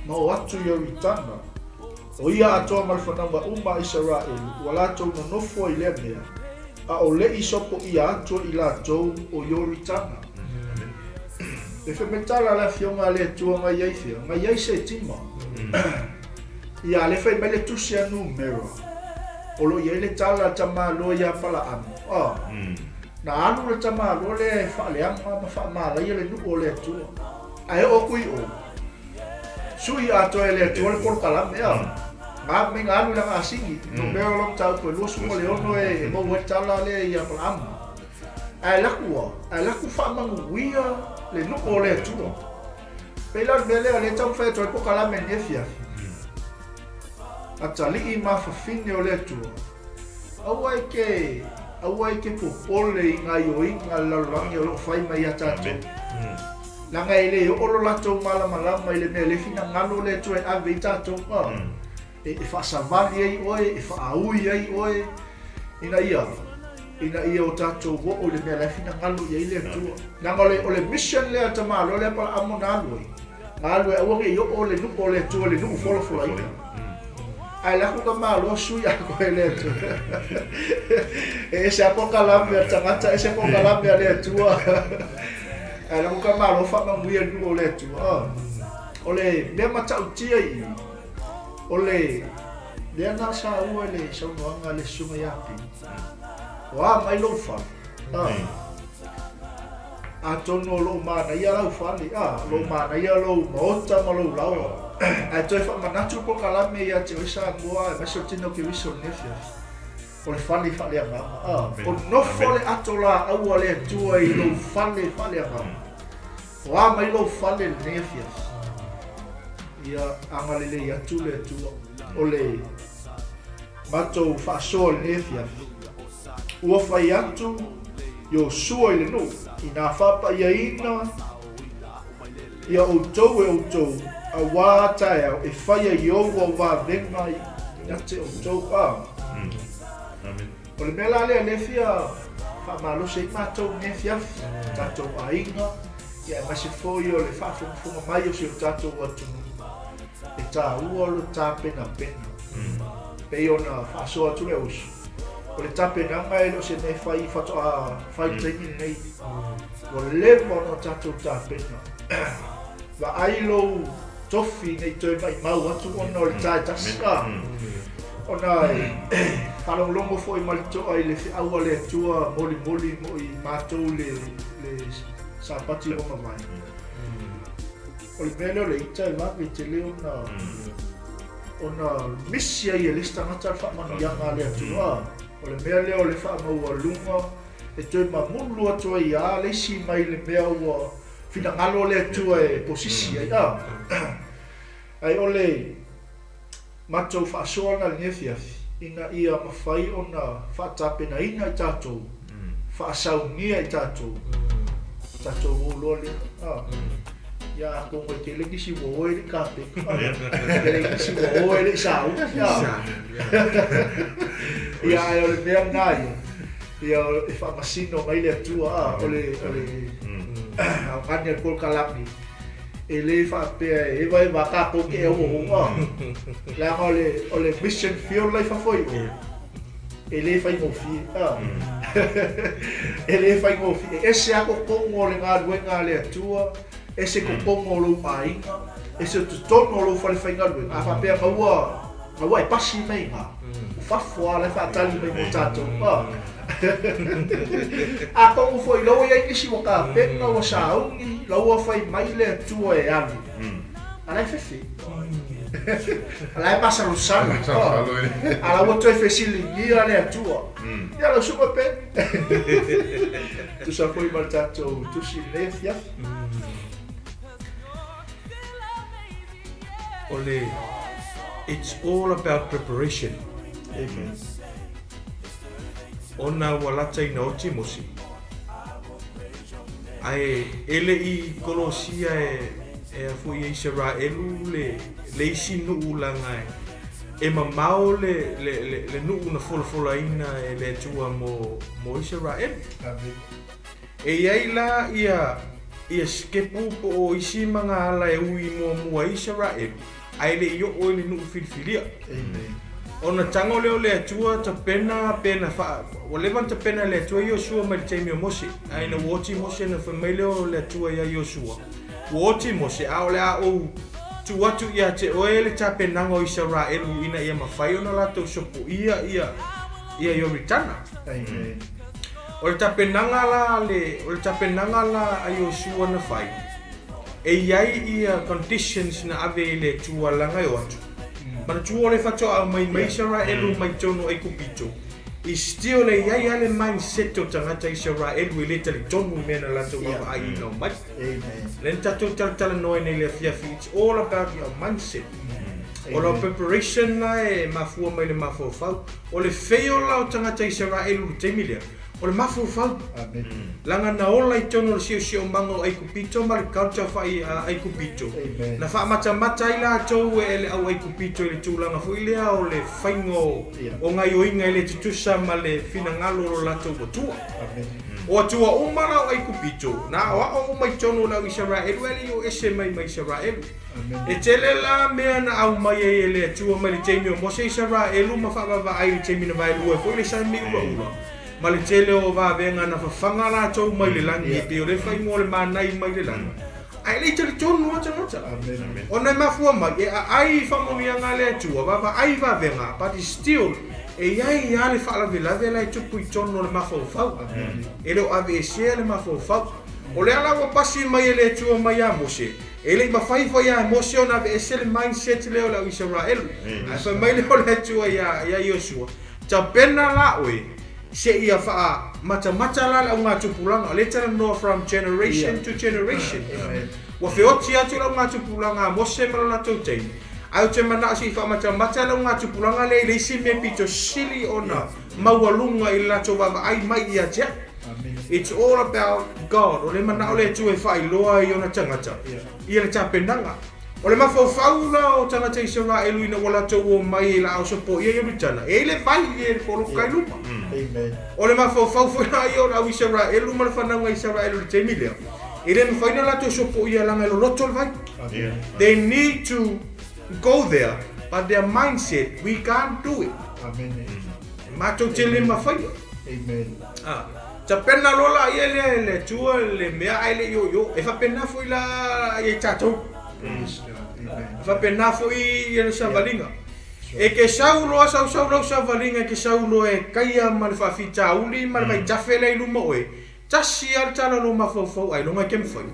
ma o atu i Ioritana, o ia atoa ma le fanauga uma a Isaraelu, ua latou nonofo i lea mea, a o le i sopoia atu e i latou o Ioritana. E fai mai tala a le Afioga a le Atua na i ai fea? Na i ai Setima. Ia, a lea e fai mai le tusi a Numera, o lo o i ai le tala a le tamaloa ia Palaamo, a, na alu le tamaloa lea e faaleaga ma faamalaia le nuu o le Atua. Ae oo atu i o, sui atoa e le Atua le polokalame, a, na mai na alu i lana asini. Numera o lau mataupu e 26 e maua ai le tala lea ia Palaamo. Ae alu atu a, ae alu atu faamanuia le nuu o le Atua. Pei la o le mea lea o lea e taumafai atu ai le polokalame i lenei afiafi. Atalii ma afafine o le Atua, aua e te, aua e te popole i gaioiga a le lalolagi o lo o fai mai ia tatou. Leaga e le oo lo latou malamalama i le mea o lea e finagalo le Atua e ave ai tatou. E faasavali ai oe, e faaui ai oe, ina ia, ina ia o tatou oo i le mea la e finagalo i ai le Atua. Leaga o le, o le mission lea a le tamaloa lea Apalaamo na alu ai, na alu e aua ne i oo le nuu o le Atua i le nuu folafolaina. Ae alu atu tamaloa sui atoa e le Atua. E ese lava polokalame a le tagata, ese polokalame a le Atua. Ae alu atu tamaloa faamanuia i le nuu o le Atua. O le mea matautia i i, O le mea na saua i le saunoaga a le Susuga ia Pili, o a mai lou fale, a, atonu o lo o manaia lau fale, a, o lo o manaia lou maota ma lou laoa, ae toe faamanatu le polokalame ia te oe Samoa aemaise o le tino o Keriso i lenei afiafi, o le fale faaleagaga, a, o nofo le ato laau a le Atua i lou fale faaleagaga. O a mai lou fale i lenei afiafi? Ia agalelei atu le Atua. O le matou faasoa i lenei afiafi, ua fai atu Iosua i le nuu, inā faapaiaina ia outou e outou auā taeao e fai ai ou auvavega ia te outou. A. O le mea la lea lea fia faamalosi ai matou i lenei afiafi, tatou aiga, ia aemaise foi o le faafogafoga mai o si o tatou atunuu, e taua lo tapenapena. Pei ona faasoa atu le uso, o le tapenaga e le o se mea e fai faatoa fai i le taimi lenei. Ua leva ona tatou tapena. Vaai lou tofi ne i toe maimau atu ona o le ta e tasi. Ona e faalogologo foi ma le toa i le feau a le Atua molimoli mo i matou le Sapati ua mavae. O le mea lea o le ita e vave tele ona ona misi ai e le isi tagata le faamanuiaga a le Atua. O le mea lea o le faamaualuga e toe mamulu atu ai lava le isi mai le mea ua finagalo le Atua e posisi ai. Ae o le matou faasoa lena i lenei afiafi, ina ia mafai ona faatapenaina i tatou, faasaunia i tatou, tatou o loa lea. Ia atonu e tele nisi ua o e le i tapena, tele nisi ua o e le i sauni. Ia ae o le mea lena ia, ia e faamasino mai le Atua, o le augani a le polokalame. E le faapea e evaeva tatou te auauga, leaga o le, o le mission field la i fafo i o, e le faigofie. E le faigofie. E ese lava totonu o le galuega a le Atua, ese totonu o lou aiga, ese totonu o lou fale faigaluega. A faapea na ua, na ua e pasi mai i ina, o fafo lava la e faatali mai mo tatou. Atonu foi la ua i ai nisi ua tapena, ua sauni, la ua fai mai le Atua e alu, a la e fefe. A la e masalosalo. A la ua toe fesiligia le Atua. Ia lau suka pe. Tusa foi ma le tatou tusi i lenei afiafi. O le It's all about preparation. Amen. Ona ua lata ina oti Mose, ae e le i kolosia e e a foi e Isaraelu le le isi nuu laga e e mamao le le le le nuu na folafolaina e le Atua mo mo Isaraelu. Amen. E i ai la ia ia sikepu po o isi magaala e ui muamua ai Isaraelu, ae le i oo i le nuu filifilia. Amen. Ona tago lea o le Atua tapena pe na faa, ua leva ona tapena e le Atua Iosua mai le taimi o Mose, ae ina ua oti Mose ona fai mai lea o le Atua ia Iosua, Ua oti Mose, a o le a ou Tuu atu ia te oe le tapenaga o Isaraelu ina ia mafai ona latou sopoia ia ia Ioritana. Amen. O le tapenaga la le o le tapenaga la a Iosua na fai, e i ai ia conditions na ave i le Atua leaga e o atu. Manatua o le faatoa aumai mai Isaraelu mai totonu o Aikupito, i still e i ai lava le mindset o tagata Isaraelu e le talitonu i mea na latou vaavaai ina omai. Amen. Lea na tatou talatalanoa nei i le afiafi, it's all about your mindset. O lau preparation la e mafua mai le mafaufau. O le fail la o tagata Isaraelu i le taimi lea, o le mafaufau. Amen. Leaga na ola i totonu o le siosiomaga o Aikupito ma le culture fai Aikupito. Amen. Na faamatamata ai latou e le au Aikupito i le tulaga foi lea o le faiga o, o gaioiga e le tutusa ma le finagalo o lo latou Atua. Amen. O Atua uma la o Aikupito, na aoao uma i totonu o le au Isaraelu ae le i o ese mai ma Isaraelu. Amen. E tele la mea na aumai ai e le Atua mai le taimi o Mose Isaraelu ma faavaavaai i le taimi na vaelua ai foi le sami ulaula ma le tele o vavega na fafaga latou mai le lagi e pei o le faaigoa o le manai mai le lagi. Ae le i talitonu lava tagata. Amen. Ona e mafua mai e aai i faamanuiaga a le Atua, vaavaai i vavega, but still e i ai lava le faalavelave la e tupu i totonu o le mafaufau. E le o aveesea le mafaufau. O le ala ua pasi mai e le Atua mai ia Mose, e le i mafai foi ia Mose ona aveese le mindset lea o le au Isaraelu. Ae fai mai lea o le Atua ia Iosua, tapena la oe, seia faamatamata la le augatupulaga, o lea e talanoa from generation to generation. Ua feoti atu le augatupulaga a Mose ma lo latou taimi, ae ou te manao se i faamatamata le augatupulaga lea i le isi mea pito sili ona maualuga i le latou vaavaai mai ia te au. It's all about God. O le manao le Atua e faailoa i ona tagata ia le tapenaga. O le mafaufau la o tagata Isaraelu ina ua latou omai e laau sopoia Ioritana, e i ai le vai e poloka i luma. Amen. O le mafaufau foi la ia o le au Isaraelu ma le fanauga Isaraelu i le taimi lea, e le mafai ona latou sopoia leaga e loloto le vai. Amen. They need to go there, but their mindset, we can't do it. Amen. E matou te le mafaia. Amen. Ah, tapena loa la ia le le Atua le mea ae le i o i o. E faapena foi la ia i tatou. Praise God. Amen. E faapena foi ia le savaliga. E ke sau loa sau sau lau savaliga e ke sau loa e kaia ma le faafitauli ma le vaitafe lea i luma o oe, tasi lava le tala o lou mafaufau ailoga e ke mafai.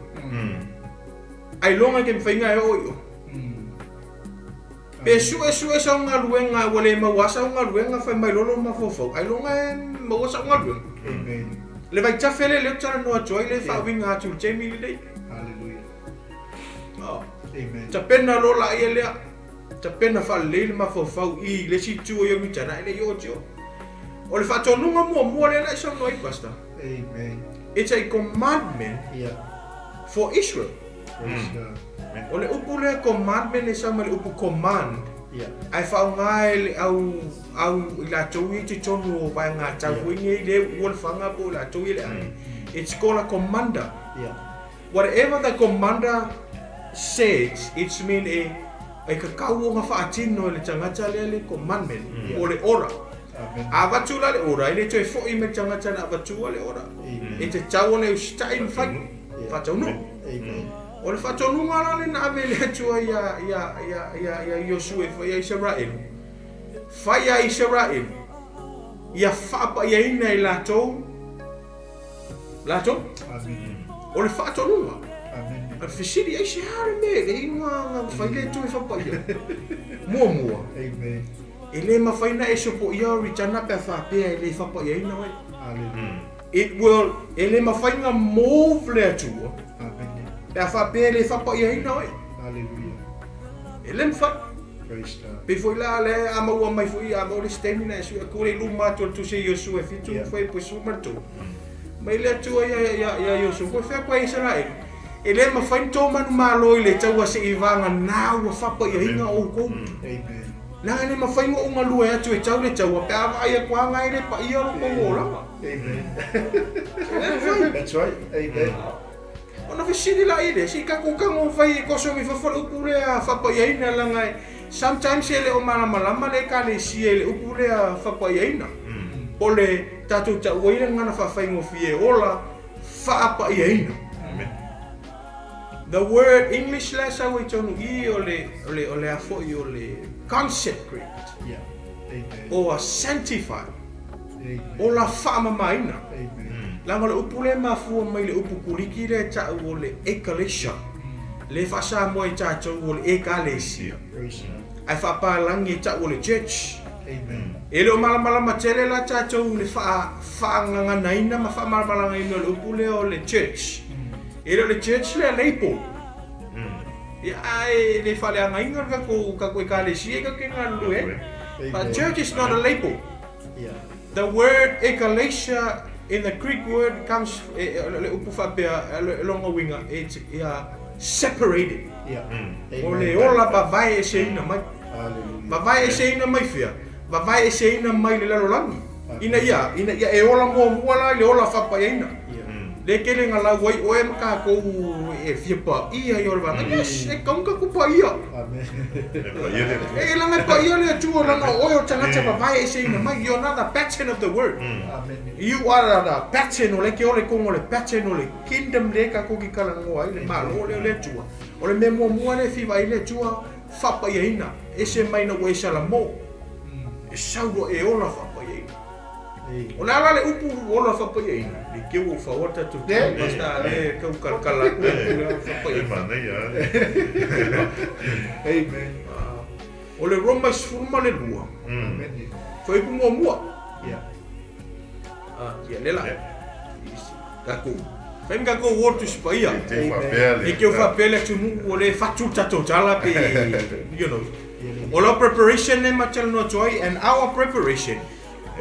Ailoga e ke mafaiga e oo i o. Pe suesue sau galuega ua le maua sau galuega fai mai loa lou mafaufau, ailoga e maua sau galuega. Amen. Le vaitafe lea lea ou te talanoa atu ai lea e faauiga atu i le taimi lenei. Hallelujah. Oh. Amen. Tapena loa laia lea, tapena faalelei le mafaufau i le isi itu o Ioritana e le i oo atu i o. O le faatonuga muamua lea na e saunoa ai, Pastor. Amen. It's a commandment Yeah. for Israel. Praise God. O le upu lea commandment e sau mai le upu command. Yeah. Ae faaaoga e le au au i latou ia i totonu o vaega tau foi nei le ua le faga po o latou ia le age. It's called a commander. Yeah. Whatever the commander says, it's mean e e kakau ona faatino e le tagata lea le commandment po o le ora. Amen. A avatu la le ora, e le toe foi mai le tagata na avatua le ora. Amen. E tatau ona e usitai ma fai. Faataunuu. Amen. O le faatonuga la lea na ave e le Atua ia ia ia ia ia Iosue e fai a Isaraelu. Fai a Isaraelu ia faapaiaina e latou latou. Amen. O le faatonuga. Amen. A le fesili ai se a le mea e le igoa na fai le Atua e faapaia. Muamua, Amen. e le mafai ona e sopoia o Ritana pe a faapea e le faapaiaina oe. Hallelujah. It will, e le mafai ona move le Atua Amen. pe a faapea e le faapaiaina oe. Hallelujah. E le mafai. Praise God. Pei foi la lea a maua mai foi a maua le isi taimi na e sui atu le i luma atu o le tusi a Iosua e fitu Yeah. fai puesu ma le tolu. Mai le Atua ia ia ia Iosua koe fea koe Isaraelu. E le mafai ona tou manumalo i le taua seia vagana ua faapaiaina oukou. Amen. Leaga e le mafai ona ou galue atu e tau le taua pe a vaai atu lava e le paia lo tou olaga. Amen. E le mafai. That's right. Amen. Ona fesili la i lea, se i tatou tago fai e koso mai fafo le upu lea faapaiaina leaga e sometimes e le o malamalama le Ekalesia i le upu lea faapaiaina. Po o le tatou tau ai le gagana faafaigofie ola faapaiaina. Amen. The word English la e sau ai tonu i o le, o le, o le a foi o le consecrate. Yeah. Amen. Or sanctify. Amen. O la faamamaina. Amen. Leaga o le upu lea e mafua mai le upu Kuliki lea e tau o le ekklesia. Lea e faa-Samoa e tatou o le Ekalesia. Praise God. Ae faapalangi e tau o le church. Amen. E le o malamalama tele la tatou i le faa, faagaganaina ma faamalamalamaina o le upu lea o le church. E le o le church lea label. Ia, ae le faaleagaina le tatou, tatou Ekalesia tatou te galulue ai. But church is not a label. Yeah. The word ekklesia in the Greek word comes, le upu faapea, lona uiga, it's separated. Yeah. O le ola vavae eseina mai. Hallelujah. Vavae eseina mai fea? Vavae eseina mai le lalolagi. Ina ia, ina ia e ola muamua la i le ola faapaiaina. Yeah. Le tele na lau ai oe ma tatou e fia paia i o le vaega. Yes, e tau tatou paia. Amen. E paia le Atua. E leaga e paia le Atua leaga o oe o le tagata vavae eseina mai. You are not the pattern of the word. Amen. You are the pattern o le ke ole kongo le pattern o le kingdom le ka ko ki kala ngoa ai le malo le o le Atua. O le mea muamua le fiva ai le Atua faapaiaina. Ese mai na ua e salamo. E sau e ola faapaiaina. Amen. O le ala le upu ola faapaiaina. Le ke ua whaua tatu. Basta le kau kalakala ku le E faapaiaina. manaia. Amen. O le Roma 12. Amen. Foi ku muamua. Yeah. Ah, ia le la. Takou. Fai mi takou o tu spaia. Te faapea le. E ke o faapea le atunuu o le fatu tatou tala pe, you know. O lau preparation le matalanoa atu ai, and our preparation.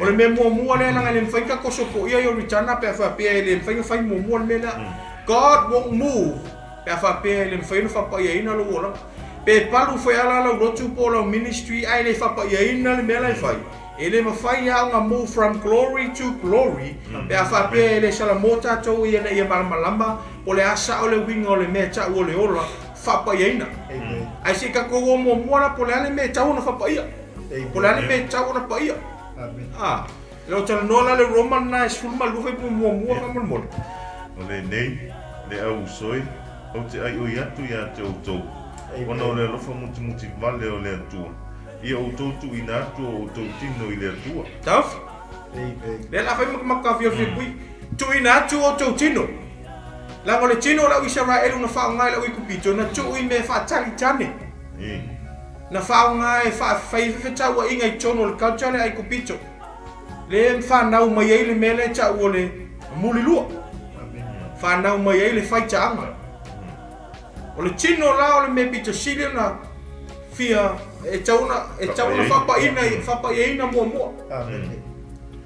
O le mea muamua lea leaga e le mafai ona kosopoia i o ritana pe a faapea e le mafai ona fai muamua le mea lea. God won't move pe a faapea e le mafai ona faapaiaina lou olaga. Pe palu foi ala lau lotu po o lau ministry ae le faapaiaina le mea la e fai. E le mafai lava ona move from glory to glory pe a faapea e le salamo tatou ia ina ia malamalama po o le a sao le uiga o le mea e tau o le ola faapaiaina. Amen. Ae se i tatou o muamua la po o le a le mea e tau ona faapaia. Po o le a le mea e tau ona paia. Amen. Ah, le o talanoa la le Roma lena e 12 fai muamua faamolemole. O lenei, le au usoi, ou te aioi atu ia te outou, ona o le alofa mutimuti vale o le Atua, ia outou tuuina atu o outou tino i le Atua. Taofi. Amen. Lea la fai makafiafia pui. Tuuina atu o outou tino. Leaga o le tino o lau Isaraelu na faaaoga e lau Aikupito, na tuu i mea e faatalitane. Na faaaoga e faafai fefetauaiga i totonu o le culture le Aikupito. Le whanau mai ai le mea lea e tau o le mulilua. Amen. Whanau mai ai le faitaaga. O le tino la o le mea pito sili ona fia e tau ona faapaina faapaiaina muamua. Amen.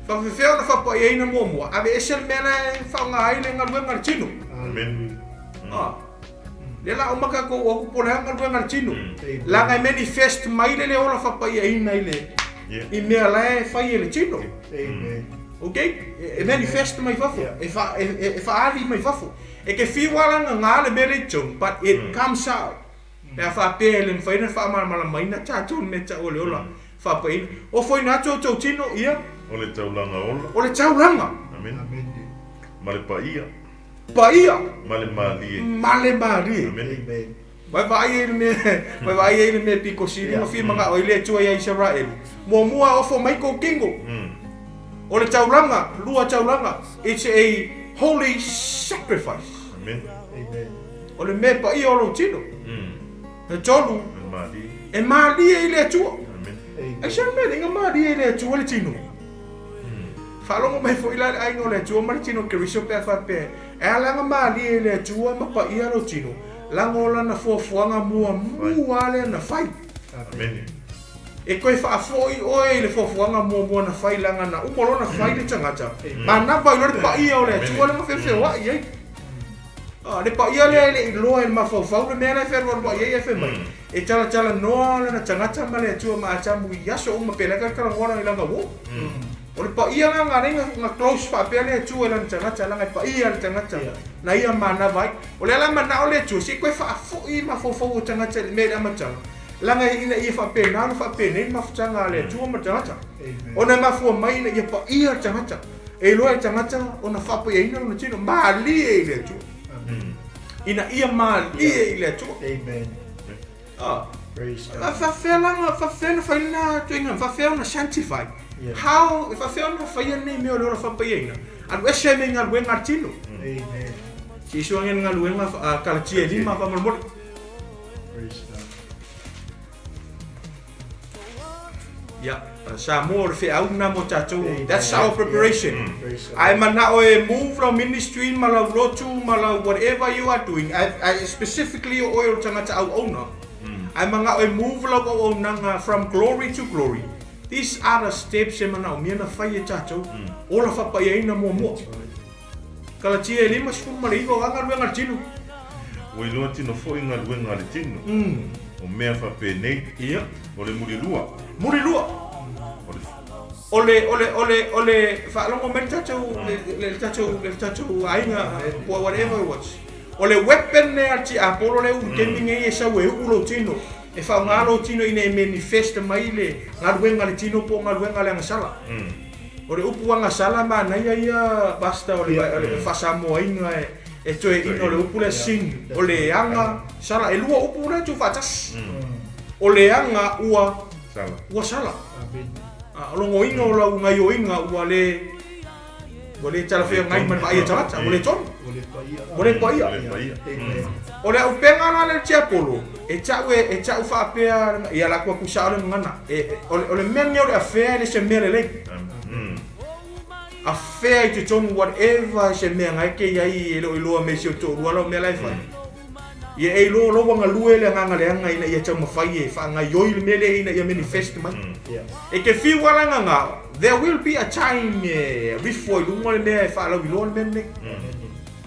Faafefea ona faapaiaina muamua. Ave ese le mea la e faaaoga ai le galuega a le tino. Amen. Ah. Le la o maka ko o po le galuega a le tino. Amen. Laga e manifest mai le le ola faapaiaina i le Yeah. i mea la e fai e le tino. Amen. Okay? E manifest mai fafo. Yeah. E faali mai fafo. E ke fiu ala nga ngā le mere i tonu, but it comes out. Pe a faapea e le mawhai na whaamalamalamaina tātou le mea tau o le ola faapaina. O foi nā tō tau tino ia, O le taulaga ola. o le taulaga. Amen. Amen. Ma le paia. Paia. Ma le malie. Ma le malie. Amen. Amen. Vai vai ai le mea, vai vai ai le mea piko sili ma fi manga o ile atua ia Israel. Muamua ofo mai ko kingo. O le taulaga, lua taulaga. It's a holy sacrifice. Amen. Amen. O le mea paia o lou tino. E tolu, E malie. e malie i le atua. Amen. Amen. Ai se mea inga malie i le atua le tino. Faalogo mai foi la le aiga o le Atua ma le tino Keriso pe a faapea. E ala nga malie i le Atua ma paia lou tino. Laga o lana fuafuaga muamua lea na fai. Amen. E koe faafoi oe i le fuafuaga muamua na fai laga na uma loa na fai le tagata. Manava i loa le paia o le Atua le mafeofeoai ai. Ah, le paia lea e le iloa e le mafaufau le mea la e fealualuai ai e fai mai. E talatalanoa lana tagata ma le Atua ma Atamu i aso uma pe lea kalakalagoa i laga uo. O le paia nga nga lenga nga close faapea le Atua i lana tagata laga e paia le tagata. Na ia manava ai. O le ala manao le Atua se koe faafoi mafaufau o tagata i le mea i le amataga. Laga ina ia faapena ona faapenei le mafutaga a le Atua ma le tagata. Amen. Ona e mafua mai ina ia paia le tagata. E iloa e le tagata ona faapaiaina lona tino malie i le Atua. Amen. Ina ia malie i le Atua. Amen. Ah. Praise A God. faafefea la, faafefea ona fai lena ituaiga, faafefea ona sanctify? Yeah. How, e faafefea ona faia lenei mea o le ola faapaiaina? Alu ese ai mai galuega a le tino. Amen. Se i suaga le galuega a Kalatia e lima faamolemole. Praise God. Ia, Samoa o le feau lena mo tatou. Amen. That's our preparation. Yeah. Praise God. Ae manao e move lau ministry ma lau lotu ma lau whatever you are doing, I, specifically o oe o le tagata auauna, ae manao e move lau auaunaga from glory to glory. These are the steps e manaomia na fai e tatou, ola faapaiaina muamua. That's right. Kalatia e 59 o a galuega a le tino. Ua iloa tino foi galuega a le tino, o mea faapenei, Ia. o le mulilua. Mulilua. O le. O le, o le, o le, o le faalogo mai le tatou, le, le tatou, le tatou aiga, po whatever it was. O le weapon lea a le tiapolo lea ulu taimi nei e sau e uu lou tino, e faaaoga lou tino ina ia manifest mai le galuega a le tino po o galuega a le agasala. O le upu agasala manaia ia Pastor o le, o le faasamoaina e, e toeaina o le upu lea sin, o le aga sala. E lua upu lea tuufaatasi. O le aga ua Sala. Ua sala. Amen. A, o logoina o lau gaioiga ua le ua le talafeagai ma le vaai a tagata, ua le tonu. Ua le paia. Ua le paia. Ua le paia. Amen. O le auupega la lea le tiapolo, e ta'u e, e ta'u faapea, ia la ku atu sa'o le gagana. E, o le, o le mea lenei o le afea e le se mea lelei. Afea i totonu whatever se mea na e ke i ai e le o iloa me si o to'alua la o mea la e fai. Ia e iloa o lou galue le agaga leaga ina ia taumafai e faagaioi le mea lea ina ia manifest mai. Yeah. E te fiu lava le agaga, there will be a time e rifo ai luga le mea e faalauiloa le mea lenei.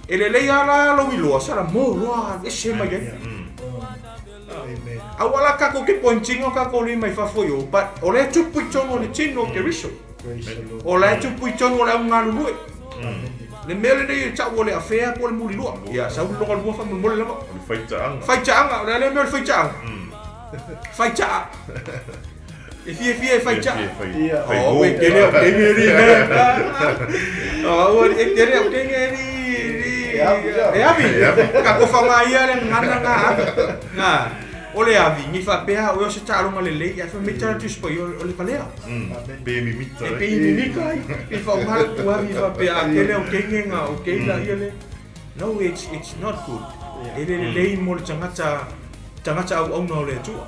E lelei lava la lou iloa, sala mo loa alu ese mai ai. Amen. Aua la kako ke pointing o kako lima i fafo i o, but o lea tupu i tonu o le tino o Keriso. Praise the Lord. O la e tupu i tonu o le augalulue. Amen. Le mea lenei e ta'u o le afea po o le mulilua. Ia, sau le logalua faamolemole lava. O le faitaaga. Faitaaga, o le a lea mea o le faitaaga? Faitaa. E fiafia e faitaa. Ia. Oh, e tele au kenge ri me. Oh, e tele au kenge ri ri. E avi, ia. E avi. E avi. Ka ko whanga ia le ngana ngā avi. Ngā. O le avi, ngi whapea, o se taaloga lelei, ia wha mita atu spa i o le palea. Amen. Pe mimita. E pe mimika ai. E whaunga le ku avi whapea, a tele au kenge ngā, o kei la ia le. No, it's not good. E le lelei mo le tangata, tangata au auna o le atua.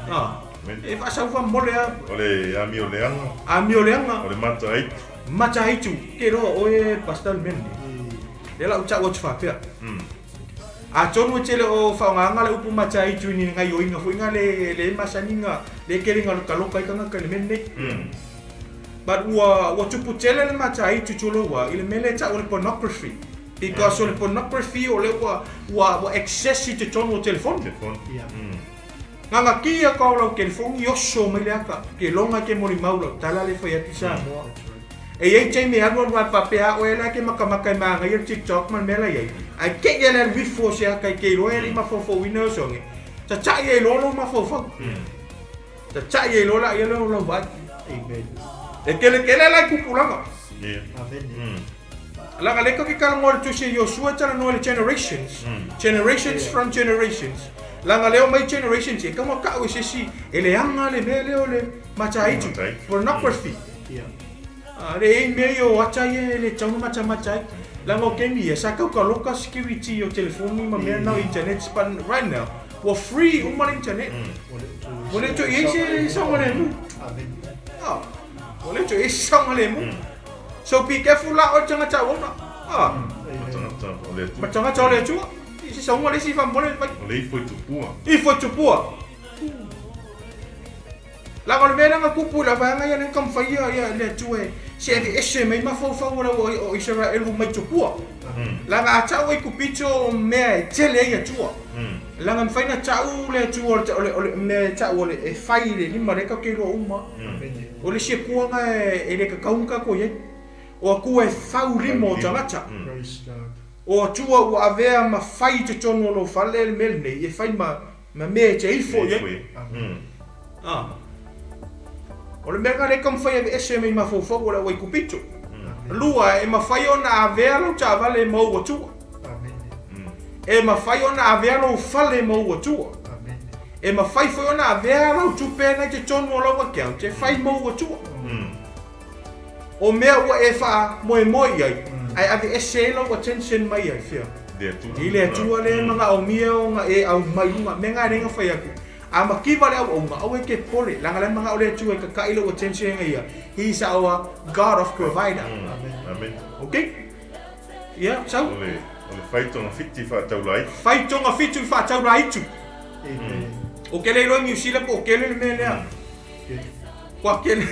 Ah. E whaasau mole a, O le amio leaga. amio leaga. O le mata aitu. Mata aitu, ke roa oe pastor mene. Le la uta o whapea. Atonu e tele o whaongaanga le upu mata aitu ni ngai oinga fuinga le le masaninga le kerenga lo kaloka i kanga ka le mene. But ua ua tupu tele le mata aitu tolo ua i le mele ta o le pornography. Because o le pornography o le ua ua ua access i te tonu o telefoni. Telefoni. Yeah. Nganga kia ka o lau telefoni i oso mai le aka. Ke longa ke mori mau lau tala le whai atu Samoa. That's right. E iai taimi e alualu ai faapea oe la ke makamaka e magaia le TikTok ma le mea la iai. Ae ke'i e le alu ifo o se aka i ke iloa e le i mafaufauina o soge. Tata'i ai loa lou mafaufau. Tata'i ai loa laia lea o lau vaai. Amen. E kelekele la i kupulaga. Ia. Amen. Laga le ka ke kalagoa le tusi e Iosua e talanoa i le generations. Generations from generations. Laga lea o mai generations e kaua ka'u e se isi e leaga le mea lea o le mataitu. Mataitu. Pornography. Yeah. A le ei mea ia o ata ia e le tau na matamata ai. Laga o kemi ia sa kaukaloka security o telefoni ma mea na o internet but right now ua free uma le internet. Ua le toe i ai se saogalemu. Amen. Ah, ua le toe i ai se saogalemu. So be careful la o le tagata auauna. Ah, Amen. Matagata o le Atua. ma tagata o le Atua. I se sauga le isi faamolemole mai. O le ifo i tupua. Ifo i tupua. Laga o le mea lea na kupu i le vaega ia lea na taumafai ia ia le Atua e se aveese mai mafaufau o le o Isaraelu mai tupua. Laga a ta'u ai kupito o mea e tele ai Atua. Laga e mafai ona ta'u le Atua o le o le mea e ta'u o le e fai i le lima lea tatou te iloa uma. Amen. O le isi akuaga e le kakau ma tatou i ai. O akua e fau lima o tagata. Praise God. O atua ua avea ma fai i totonu o lou fale le mea lenei e fai ma ma mea e te ifo i ai. Amen. Ah. O le mea lena lea e taumafai e aveese mai mafaufau o le auai kupito. Amen. Lua, e mafai ona avea lau taavale e maua atua. Amen. E mafai ona avea lou fale ma ou atua. E mafai foi ona avea lau tupe na i totonu o lau account e fai ma ou atua. O mea ua e faamoemoe i ai, ae aveese ai lau attention mai ai fea? I le Atua lea e manaomia ona e aumai i luga. Mea na e le na fai atu. A mativa le auauna, aua e te popole, leaga la e manao le Atua e tata'i lou attention ia ia. He is our God of provider. Amen. Okay? Ia, sau. O le, o le faitoga fiti faataulaitu. Faitoga fitu faataulaitu. Amen. O ke le iloa Niu Sila po o kele le mea lea. Kua kele.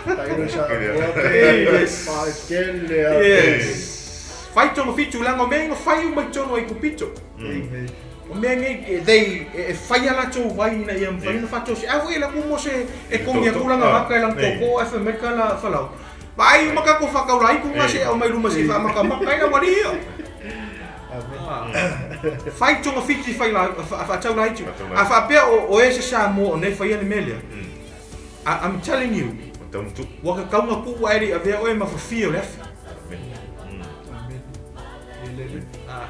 Tailo sa Yes. pa kele a. Yes. Faitoga fitu leaga o mea na fai uma i totonu o Aikupito. Amen. O mea nei, they, e fai a latou vai ina ia mafai ona faatausi. A foi e laku mo se e kogi atu lana vaka e lana koko ae fai mai kala falau. Vaai uma tatou faataulai ku nga se aumai luma se i faamakamaka ai lau alii ia. Fai togafiti fai la faataulai tu. A faapea o e se Samoa o nei faia le mea lea. I'm telling you. Ua tatau ona tuu ae le i avea oe ma fafie o le afi.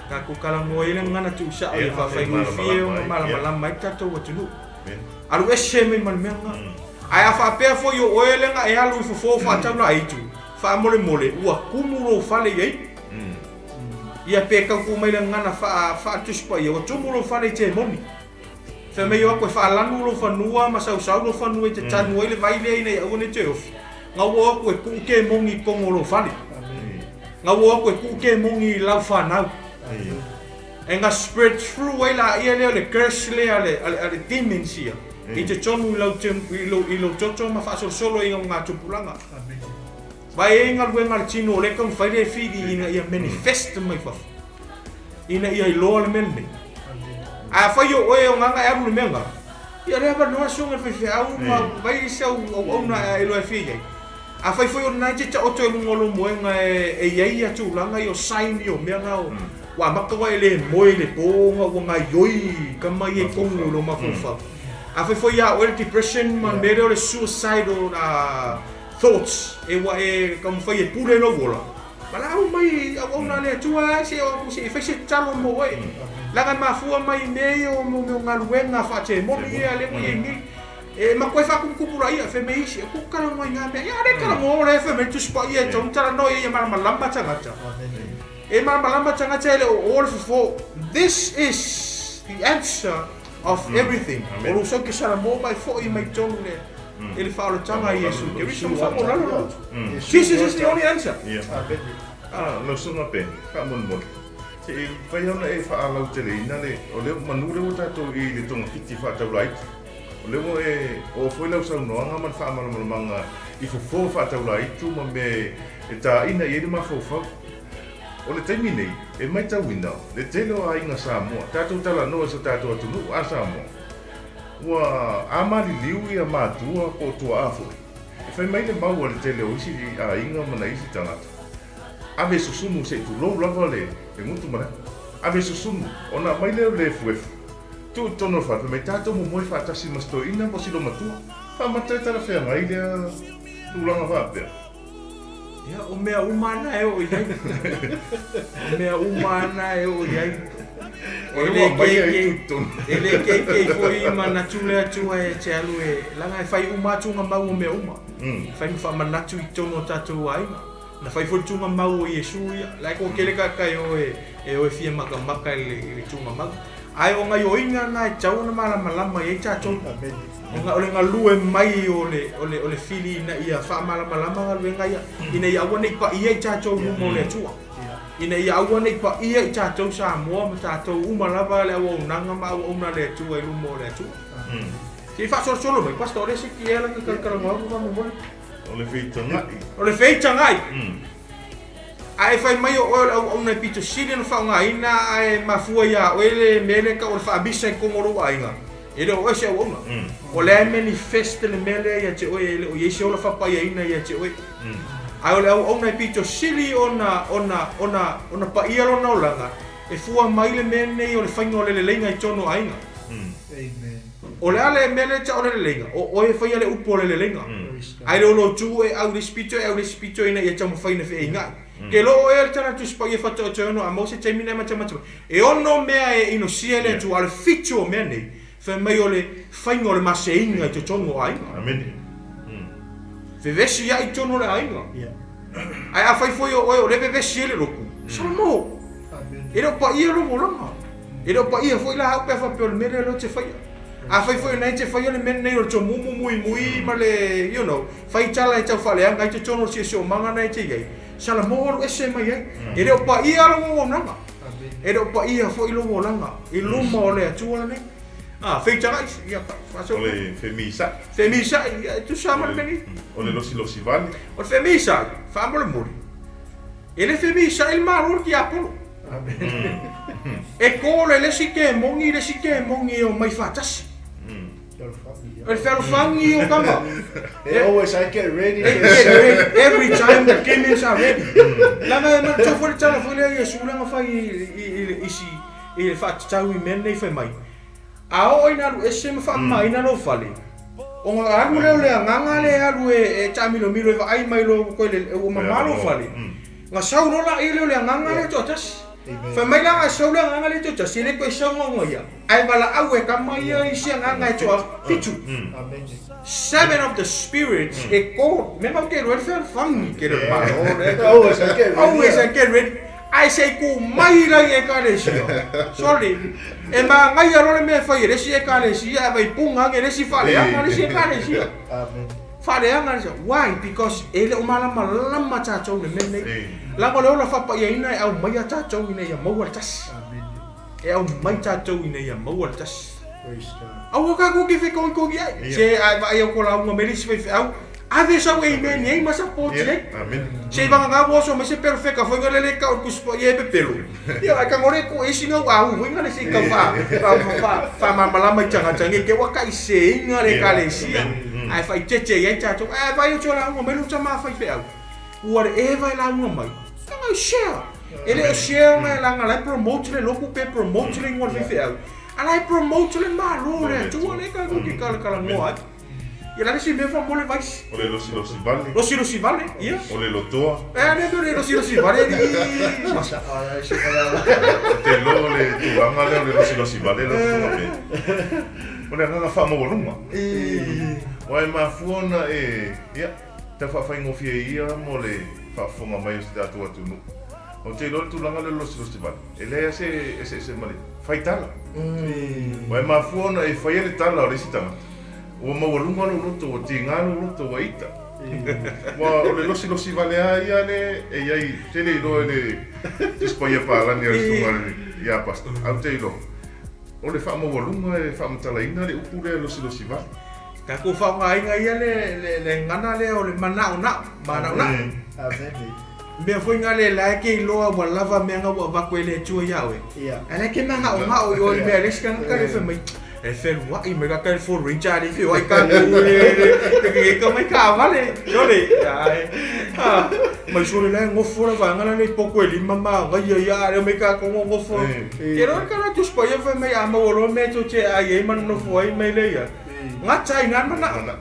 Tatou talanoa ai le gagana tuusao ia faafaigofie ona malamalama ai le tatou atunuu. Alu ese mai ma le mea lena. Ae a faapea foi o oe lea na e alu i fofo faataulaaitu, faamolemole ua tumu lou fale i ai. Ia pe tau tuu mai le gagana faa-Tusi Paia, ua tumu lou fale i temoni. Fai mai o atu e faalanu lou fanua ma sausau lou fanua i te tanu ai le vai lea ina ia aua ne i toe ofi. Na ua o atu e tuu kemoni i totonu o lou fale. Na ua o atu e tuu kemoni i lau fanau. E na spread through ai laia lea o le curse lea a le, a le demons ia i totonu i lau, i lou toto ma faasolosolo i ngā tupulaga. Vai e ai galuega a le tino o lea e taumafai lea e fili ina ia manifest mai fafo ina ia iloa le mea lenei. Ae afai o oe o gaga e alu i le mea lena, ia lea avanoa suaga le faifeau ma vai se auauna e iloa e fia i ai. Afai foi o lena e te taoto i luga o lou moega e i ai ia tulaga ia o sign ia o mea na o ua amata ona e le moe i le po ona ua gaioi tama ia i totonu o lou mafaufau. Afai foi ia oe le depression ma le mea lea o le suicidal thoughts e ua e taumafai e pule lou ola, valaau mai auauna a le Atua se o atu se i fai se tatalo mo oe. Leaga e mafua mai i mea ia o mea o galuega faatemoni ia lea ua i ai nei. E matua e faatumutupulaia fai mai isi, e ku talanoa i ngā mea. Ia le talanoa o lea fai mai Tusi Paia e tatau ona talanoa ia ia malamalama tagata. E malamalama tagata e le o o le fofo. This is the answer of everything. O lou sau ke Salamo mai foi mai totonu le i le faaolataga a Iesu Keriso ma faamoolalo lo Jesus is the only answer. Ia. Ah, lau susuga Ben, faamolemole. Se i mafai ona e faalauteleina le, o lea, manu lea ua tatou i le togafiti faataulaiti. O lea ua e oo foi lau saunoaga ma le faamalamalamaga i fofo faataulaitu ma mea e tāina i ai le mafaufau. O le taimi nei, e matauina le tele o aiga Samoa, tatou talanoa i so tatou atunuu a Samoa, Ua a maliliu ia matua po o tuaa foi. E fai mai le mau a le tele o isi aiga ma nai isi tagata, Ave susunu se i tulou lava le gutu ma le afi. Ave susunu, ona aumai lea o le efuefu. Tuu i totonu o le fale, fai mai, Tatou momoe faatasi ma si toeaina po o si loomatua. Faamata e talafeagai lea tulaga faapea. Ia, o mea uma lava na e oo i ai. O mea uma lava na e oo i ai. E le keikei, e le keikei foi manatu le Atua e te alu e, leaga e fai uma lava tuugamau o mea uma. E fai ma faamanatu i totonu o tatou aiga. Na fai foi le tuugamau o Iesu ia. La e toatele tagata e o e, e o e fia makamaka i le, i le tuugamau. Ae o gaioiga na e tatau ona malamalama i ai tatou. Ona o le galue mai o le, o le, o le fili ina ia faamalamalama galuega ia, ina ia aua ne i paia i tatou i luma o le Atua. Ina ia aua ne i paia i tatou Samoa ma tatou uma lava le auaunaga ma auauna a le Atua i luma o le Atua. Se i faasolosolo mai, Pastor, o le isi tia la ka talanoa atu faamolemole. O le feitagai. O le feitagai. A e fai mai o oe o le auauna e pito sili ona faaaogaina ae mafua ia oe le mea lea e tau o le faamisa i totonu o lou aiga, e le o oe se auauna. O lea e manifest le mea lea ia te oe, e le o i ai se ola faapaiaina ia te oe. Ae o le auauna e pito sili ona, ona, ona, ona paia lona olaga, e fua mai le mea lenei o le faiga o le leleiga i totonu o aiga. O le a le mea lea e tau o le leleiga? O oe e faia le upu o le leleiga. Ae le o lou tu e au i le isi pito e au i le isi pito ina ia taumafai ina feeiga'i. Ke loo e le tala Tusi Paia faatoatoe ono a maua se taimi na e matamata mai. E ono mea e inosia e le Atua, a o le fitu o mea nei, fai mai o le faiga o le maseiga i totonu o aiga. Amene. Vevesi ai i totonu o le aiga. Ae afai foi o oe o lea e vevesi ai le lotu, Salamo, e le o paia lou olaga. E le o paia foi la au pe a faapea o le mea lea lea ou te faia. Afai foi o lena e te faia le mea lenei o le tomumu muimui ma le, you know, fai tala e tau faaleaga ai totonu o le siosiomaga lena e te i ai, Salamo alu ese mai ai. E le o paia lou auaunaga. E le o paia foi lou olaga i luma o le Atua lenei. A, feitagai, ia, O le femisa'i. Femisa'i, ia, e tusa ma le mea nei. O le losilosi vale. O le femisa'i, faamolemole, e le femisa'i le Malo o le tiapolo. E ko le isi kemoni i le isi kemoni e omai faatasi. O le fealofani o tama. They always I get ready. They get ready every time the demons are ready. Leaga e manatua foi le tala foi lea a Iesu lea na fai i le isi i le faatatau i mea nei fai mai. A oo ina alu ese ma faamamaina lou fale, ona alu lea o le agaga lea e alu e taamilomilo e vaai mai loa ua toe lelei ua mama lou fale, ona sau loa laia lea o le agaga lea toatasi. Fai mai la a sau le agaga lea toatasi, e le toe sau ona ia, ae valaau e tama ia isi agaga e toafitu. Seven of the spirits e ko, mea matou te iloa ai le fealofani tele o le Malo lea. Always I get ready. Always I get ready. Ae se i tu mai la i Ekalesia. Sorry. E manaia loa le mea e fai e le isi Ekalesia ae vaipuga ane le isi faaleaga le isi Ekalesia. Amen. Faaleaga le isi. Why? Because e le o malamalama tatou i le mea lenei. Leaga o le ola faapaiaina e aumaia tatou ina ia maua le tasi. Amen. E aumai tatou ina ia maua le tasi. Praise God. Aua tatou te fetoitoi ai. Se a e vaai au lauga mai le isi faifeau, ave sau amen i ai ma support i ai. Amen. Se i vagana ua oso mai se perofeka foi na le le tau i le Tusi Paia e pepelo. Ia, ae tago le tuu isi na ua au foi na le se i tau faamalamalama i tagata nei te ua taiseina le Ekalesia, ae faaitete i ai tatou. Ae vaai atu e lauga mai lou tama faifeau, ua le eva e lauga mai, leaga e share. E le o share ona leaga la e promote le lotu pe promote le igoa o le faifeau, a la e promote le Malo o le Atua lea tatou te talatalanoa ai. Ia la le isi mea faamolemole vaisi. O le losilosi vale. Losilosi vale, ia. O le lotoa. E le mea o le losilosi vale alii. Ou te iloa o le tulaga lea o le losilosi vale lau susuga pe. O le agaga faamaualuga. Aua e mafua ona e, ia, tau faafaigofie ia mo le faafofoga mai o si tatou atunuu. Ou te iloa le tulaga lea o le losilosi vale, e leai lava se eseese ma le fai tala. Aua e mafua ona e faia le tala o le isi tagata, ua maualuga lou loto, ua tiga lou loto, ua ita. Ua o le losilosi vale lava ia le e i ai, tele iloa e le Tusi Paia Palani o le Susuga ia Pastor, ae ou te iloa, o le faamaualuga e faamatalaina le upu lea losilosi vale. Tatou faaaogaina ia le gagana lea o le manaonao, manaonao. Mea foi na le la e te iloa ua lava mea na ua avatu e le Atua ia oe. Ae la e te manaonao i oe i le mea a le isi tagata lea fai mai, e feluai mai ka le Ford Ranger a le feoai ka le ka mai taavale. Sole, ae, a, mai sole la e nofo la vaega la nei potu e lima ma agaia ia a lea mai tatou nonofo. Te iloa le tala Tusi Paia fai mai a maua loa mea tou te aai ai ma nonofo ai mai lea ia. Gata ai na le manao.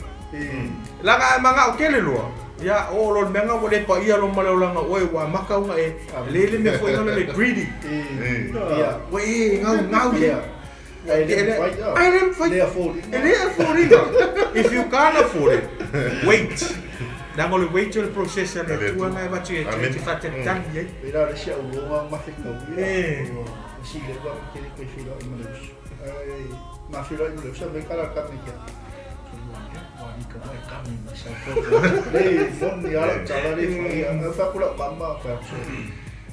Leaga a e manao tele loa, ia oo loa i le mea lena ua le paia loa ma le olaga o oe ua amata ona e le le mea foi lena le greedy. Ua e gaugau ia. Ai le mafai. Ai le mafai. E le afford ina. If you can't afford it, wait. Leaga o le wait o le process a le Atua na e avatu e te faatalitali ai. Pei la o le isi auloga ma fetau ia. Si leva ma tele koe feiloai ma le uso. Ai ma feiloai ma le uso mai kala kame kia. Le moni ala tala le fai a fa kula mama fa so.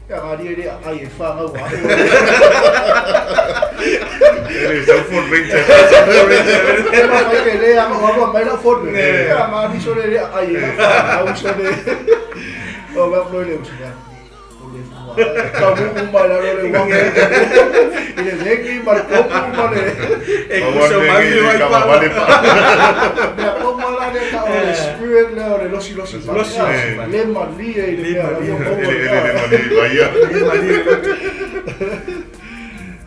Ya ngari le ai e fa ngau a. E le sau Ford Ranger. E ma fai ke le a ma mai la Ford Ranger. Ya ngari so le ai e fa ngau so le. O va lo le uso. O le fa. Ka mu mai la le wang. I le leki ma le kopu ma le. E kusa mai le pa. Mea koma la le ka o le spirit le o le losi losi. Losi losi. Le malie i le mea. Le le le malie vai ia. Le malie.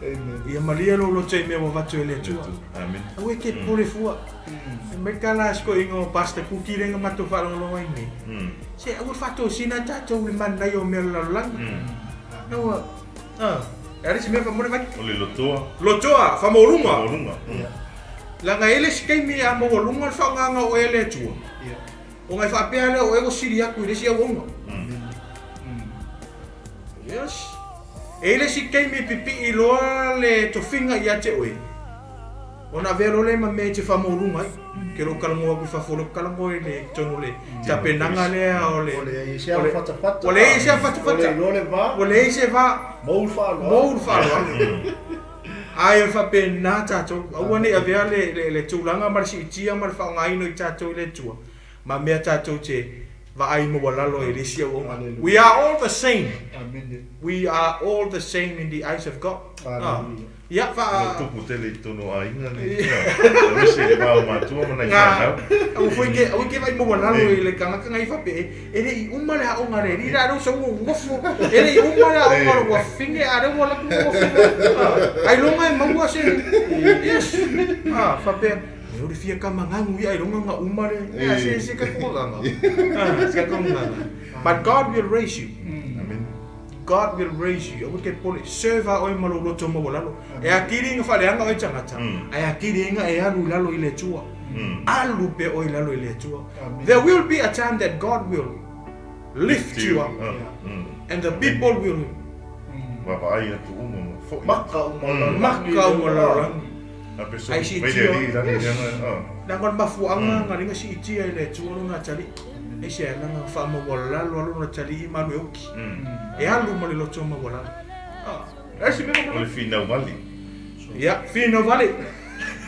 Amen. Ia Malia lou loto i mea ua avatu e le Atua. Amen. Aua e te popole fua. Fai mai tala a si toeaina o Pastor Kuki lea na matou faalogologo ai nei. Se aua le faatosina tatou i le manaia o mea o le lalolagi. Aua, a, e a le isi mea faamolemole vai? O le lotoa. Lotoa, faamaualuga. Faamaualuga. Leaga e i ai le isi taimi a maualuga le faaaogaina o oe e le Atua, ona e faapea lea o oe ua sili atu i le isi auauna. Yes. E i ai le isi taimi e pipii loa le tofiga ia te oe, ona avea loa lea ma mea e te faamaualuga ai. Ke lou talanoa atu i fafo, o lea ou te talanoa i le totonu o le tapenaga lea o le... Ua leai se alofatafata. Ua leai se alofatafata. Ua le iloa le va. Ua leai se va. Mou le faaaloalo. Mou le faaaloalo. Ae o faapena tatou, aua ne i avea le, le, le tulaga ma le siitia ma le faaaogaina i tatou i le Atua, ma mea tatou te vaai maualalo ai i le isi auauna. We are all the same. We are all the same in the eyes of God. Hallelujah. Ia, fa... Ua tupu tele i totonu o aiga nei, aemaise i le va o matua ma nai fanau. Aua foi ke, aua ke vaai maualalo i le tagata nai faapea, e le i uma le aoga a le alii la, lea ua sau ua nofo, e le i uma le aoga a lou afafine, a o lea ua alu atu ua nofo. Ailoga e maua se, yes, faapea, e o le fia kamagagu ia ailoga na uma le, a se, se tatou gagaga, se tatou gagaga. But God will raise you. Amen. God will raise you. Aua te popole. Serve a oe ma lou loto maualalo. E atili ina faaleaga oe tagata, ae atili ina e alu i lalo i le Atua. Alu pea oe i lalo i le Atua. There will be a time that God will lift you up and the people will Vaavaai atu uma ma foi. Maka uma lalolagi. Maka uma lalolagi. A pe so Ai si mai le tio. alii lagi leaga, ah. Leaga o le mafuaaga na linga siitia e le Atua lona atalii. E se alaga faamaualalo a lona atalii ma alu e oki. E alu ma le loto maualalo. Ah, e se mea O le finau vale. Ia, finau vale.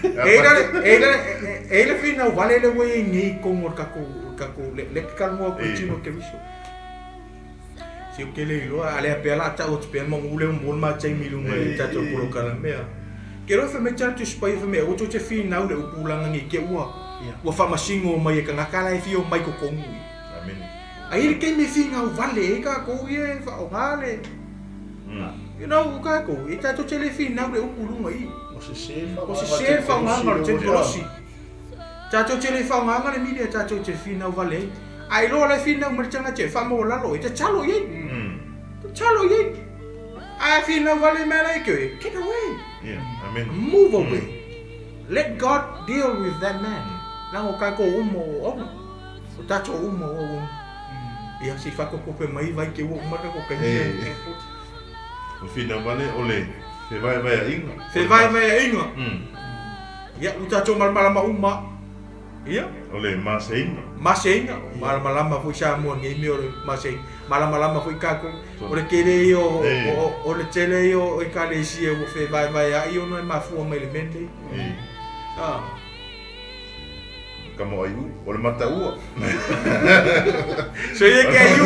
E i ai le, e i ai le finau vale lea ua i ai nei i totonu o le tatou, o le tatou, le, le talanoa atu i tino o Keriso. Se ou te le iloa, a lea pea la tau atu pea manu lea mo le ma taimi i luga i le tatou polokalame. Ke loa fai mai tala Tusi Paia fai mai aua tou te finau le upu laga nei te ua ua faamasino mai e tagata la e fia omai totonu i. Amen. Ai i le taimi e finau vale ai tatou ia e faaaoga le you know tatou e tatou te le finau le upu i luga i. Ua sese Ua sese le faaaogaga o le tenikolosi. Tatou te le faaaogaina le media tatou te finau vale ai. A iloa la e finau mai le tagata e faamaualalo e tatalo i ai. Tatalo i ai. A finau vale mai la e ke, get away. Yeah, amen. Move away. Let God deal with that man. Leaga o tatou uma o auauna. O tatou uma o auauna. Ia, se i faatopope mai vai te ua uma le tatou taimi. O finau vale o le fevaevaeaiga. Fevaevaeaiga. Ia, ua tatou malamalama uma. Ia. O le maseina. Maseina. Malamalama foi Samoa nei mea o le maseina. Malamalama foi tatou. O le tele ia o, o, o le tele ia o ekalesia ua fevaevaeai ona e mafua mai le mea lenei. Ah. Ka mo ai u, o le mataua. So ia ke ai u,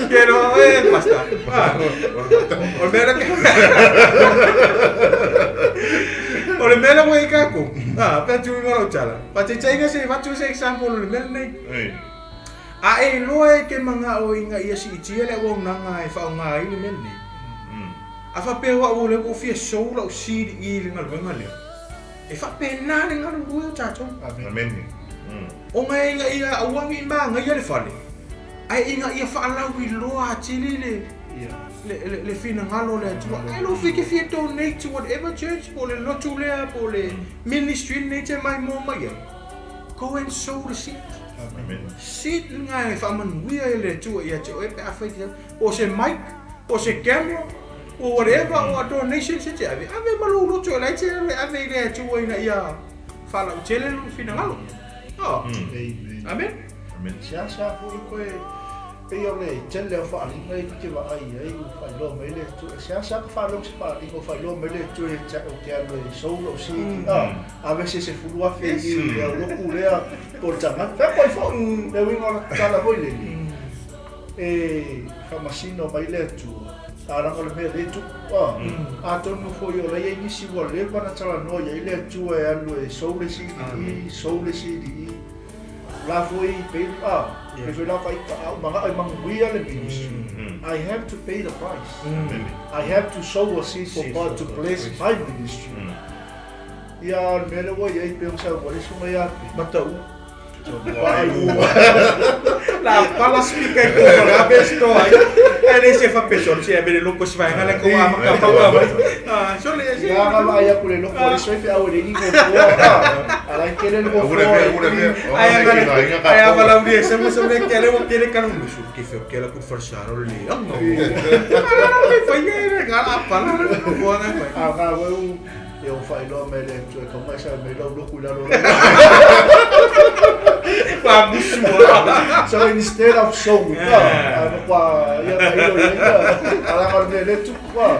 ke roa e, pastor. Ah. O le mea la ke... O le mea la ua i kākou. Ah, pe atu i lau tala. Faataitaiga se avatu se example o le mea lenei. A e iloa e te manao ina ia siitia le auaunaga e faaaoga ai le mea lenei. A faapea o au o lea ua ou fia sou lau seed i le galuega lea. E faapena le galulue o tatou. Amen. Ona ina ia aua ne i magaia le fale, ae ina ia faalauiloa atili le le le finagalo o le Atua. Ai lou fia te fia donate to whatever church po o le lotu lea po o le ministry lenei te maimoa mai ai. Go and sow the seed. Amen. Seed lena e faamanuia e le Atua ia te oe pe afai te po o se mic, po o se camera, or whatever, or a donation se te ave, ave ma lou loto e la e te ave i le Atua ina ia faalautele lou finagalo. Oh. Amen. Amen. Amen. Seasea foi koe pei o le tele o faaaliga ia ta te vaai ai ua faailoa mai le Atua. Seasea ka faalogo se faaaliga ua faailoa mai le Atua ia te au ou te alu e sou lou seed, ave se 10,000 i le aulotu lea po o le tagata. Fea koe foi, le uiga o le tala foi lele, e faamasino mai le Atua, a leaga o le mea lea e tupu. Atonu foi o la e i ai nisi ua leva ona talanoa i ai le Atua e alu e sou le seed i i, sou le seed i i. la foi pe a pe foi la fa a manga ai manguia le ministry. I have to pay the price. I have to sow a seed for God to bless my ministry. Ia le mea lea ua i ai pe o sa ua le sunga ia pe. Mata u. Ai ua. La pala speaker ko la besto ai. E le se fa peso se avere loko se vai ngale ko ama ka pa ka mai. Ah, so le se. Ia nga vai aku le loko le soi fe au le ni ko ko. Ala ke le loko. Ure me, ure me. Ai ngale. Ai ama la uri se mo se le ke le mo ke le kanu musu ke fe ke la ku farsaro le. Anga. Ala le fa ye le ngala pala le ko na fa. A nga weu e o whai loa me le tue ka mai sa me lau loku lalo. Pa musu. So instead of sowing, yeah. Ano kwa ia ka ilo ia. Ala ka le le tu kwa.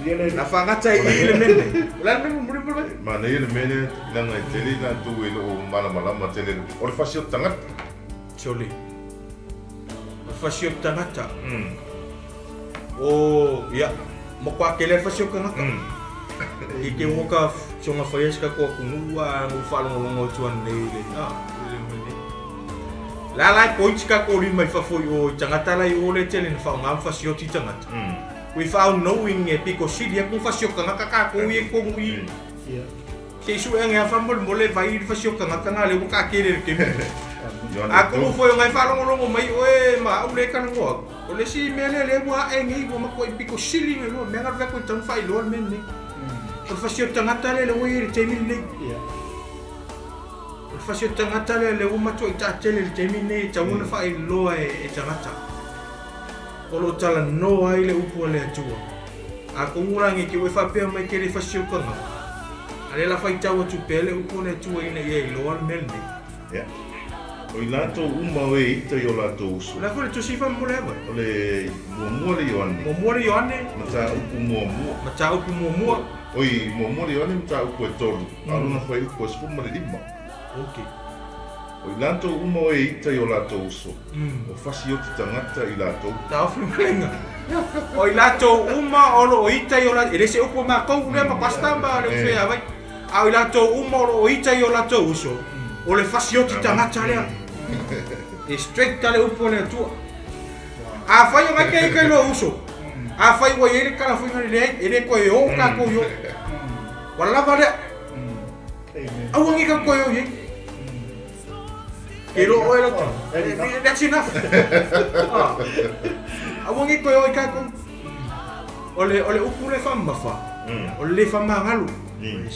Ia le Na whangata i le mene. La mene muri muri. Ma nei le mene langa i tele na tu e lo mana malama tele. O le fasi o tangata. Sole. O fasi o tangata. O ia mo kwa kele fasi o tangata. I ke woka songa whaias ka kua kunua ngu whalongolongo tuan nei le. Ah, le mene. La lai points ka ko rima i whawhoi o i tangata lai o le tele na whaonga fasi o ti tangata. Without knowing e piko sili a kung fasi o kangaka ka ko i e kongu i. Yeah. Se isu e ngea whamol mole vai i fasi o kangaka ngā le waka kere le kemi. A kumu foi o ngai whalongolongo mai oe ma au le kanangoa. O le si mea le le wā e ngei wama ko i piko sili ngai loa. Mea ngā rwea ko i tanu whai loa le mene. O le fasi o tangata le le ua i le taimi nei. Yeah. O le fasi o tangata le le ua matua i tātele le taimi nei tauona whai loa e tangata. O lo tala noa i le upu a le atua. A kongurangi ki ue whapea mai ke le fasi o kanga. A le la whai tau atu pea le upu a le atua ina ia i loa le mea nei. Yeah. O i lātou uma oe ita i o lātou uso. La fole tusi fa mole hawa. O le muamua le Ioane. Muamua le Ioane. Mata upu muamua. Mata upu muamua. Oi, muamua le Ioane mata upu e tolu. Arona whai upu e 15. Okay. O i lātou uma oe ita i o lātou uso. O fasi o te tangata i lātou. Tā ofi malenga. O i lātou uma o lo o ita i o lātou. E le se upu mākou lea ma pasta ma le uso ia vai. A o i lātou uma o lo o ita i o lātou uso. O le fasi o te tangata lea. E straight tale upu le atua. A whai o ngai ke ika i loa uso. A whai ua i le kala whai ngai le e le koe o ka kou yo. Wa lava lea. Amen. Aua ngi ka koe o ye. Ke lo oe la That's enough. Aua ngi koe o i ka kou. O le upu le whamawha. O le whamangalu.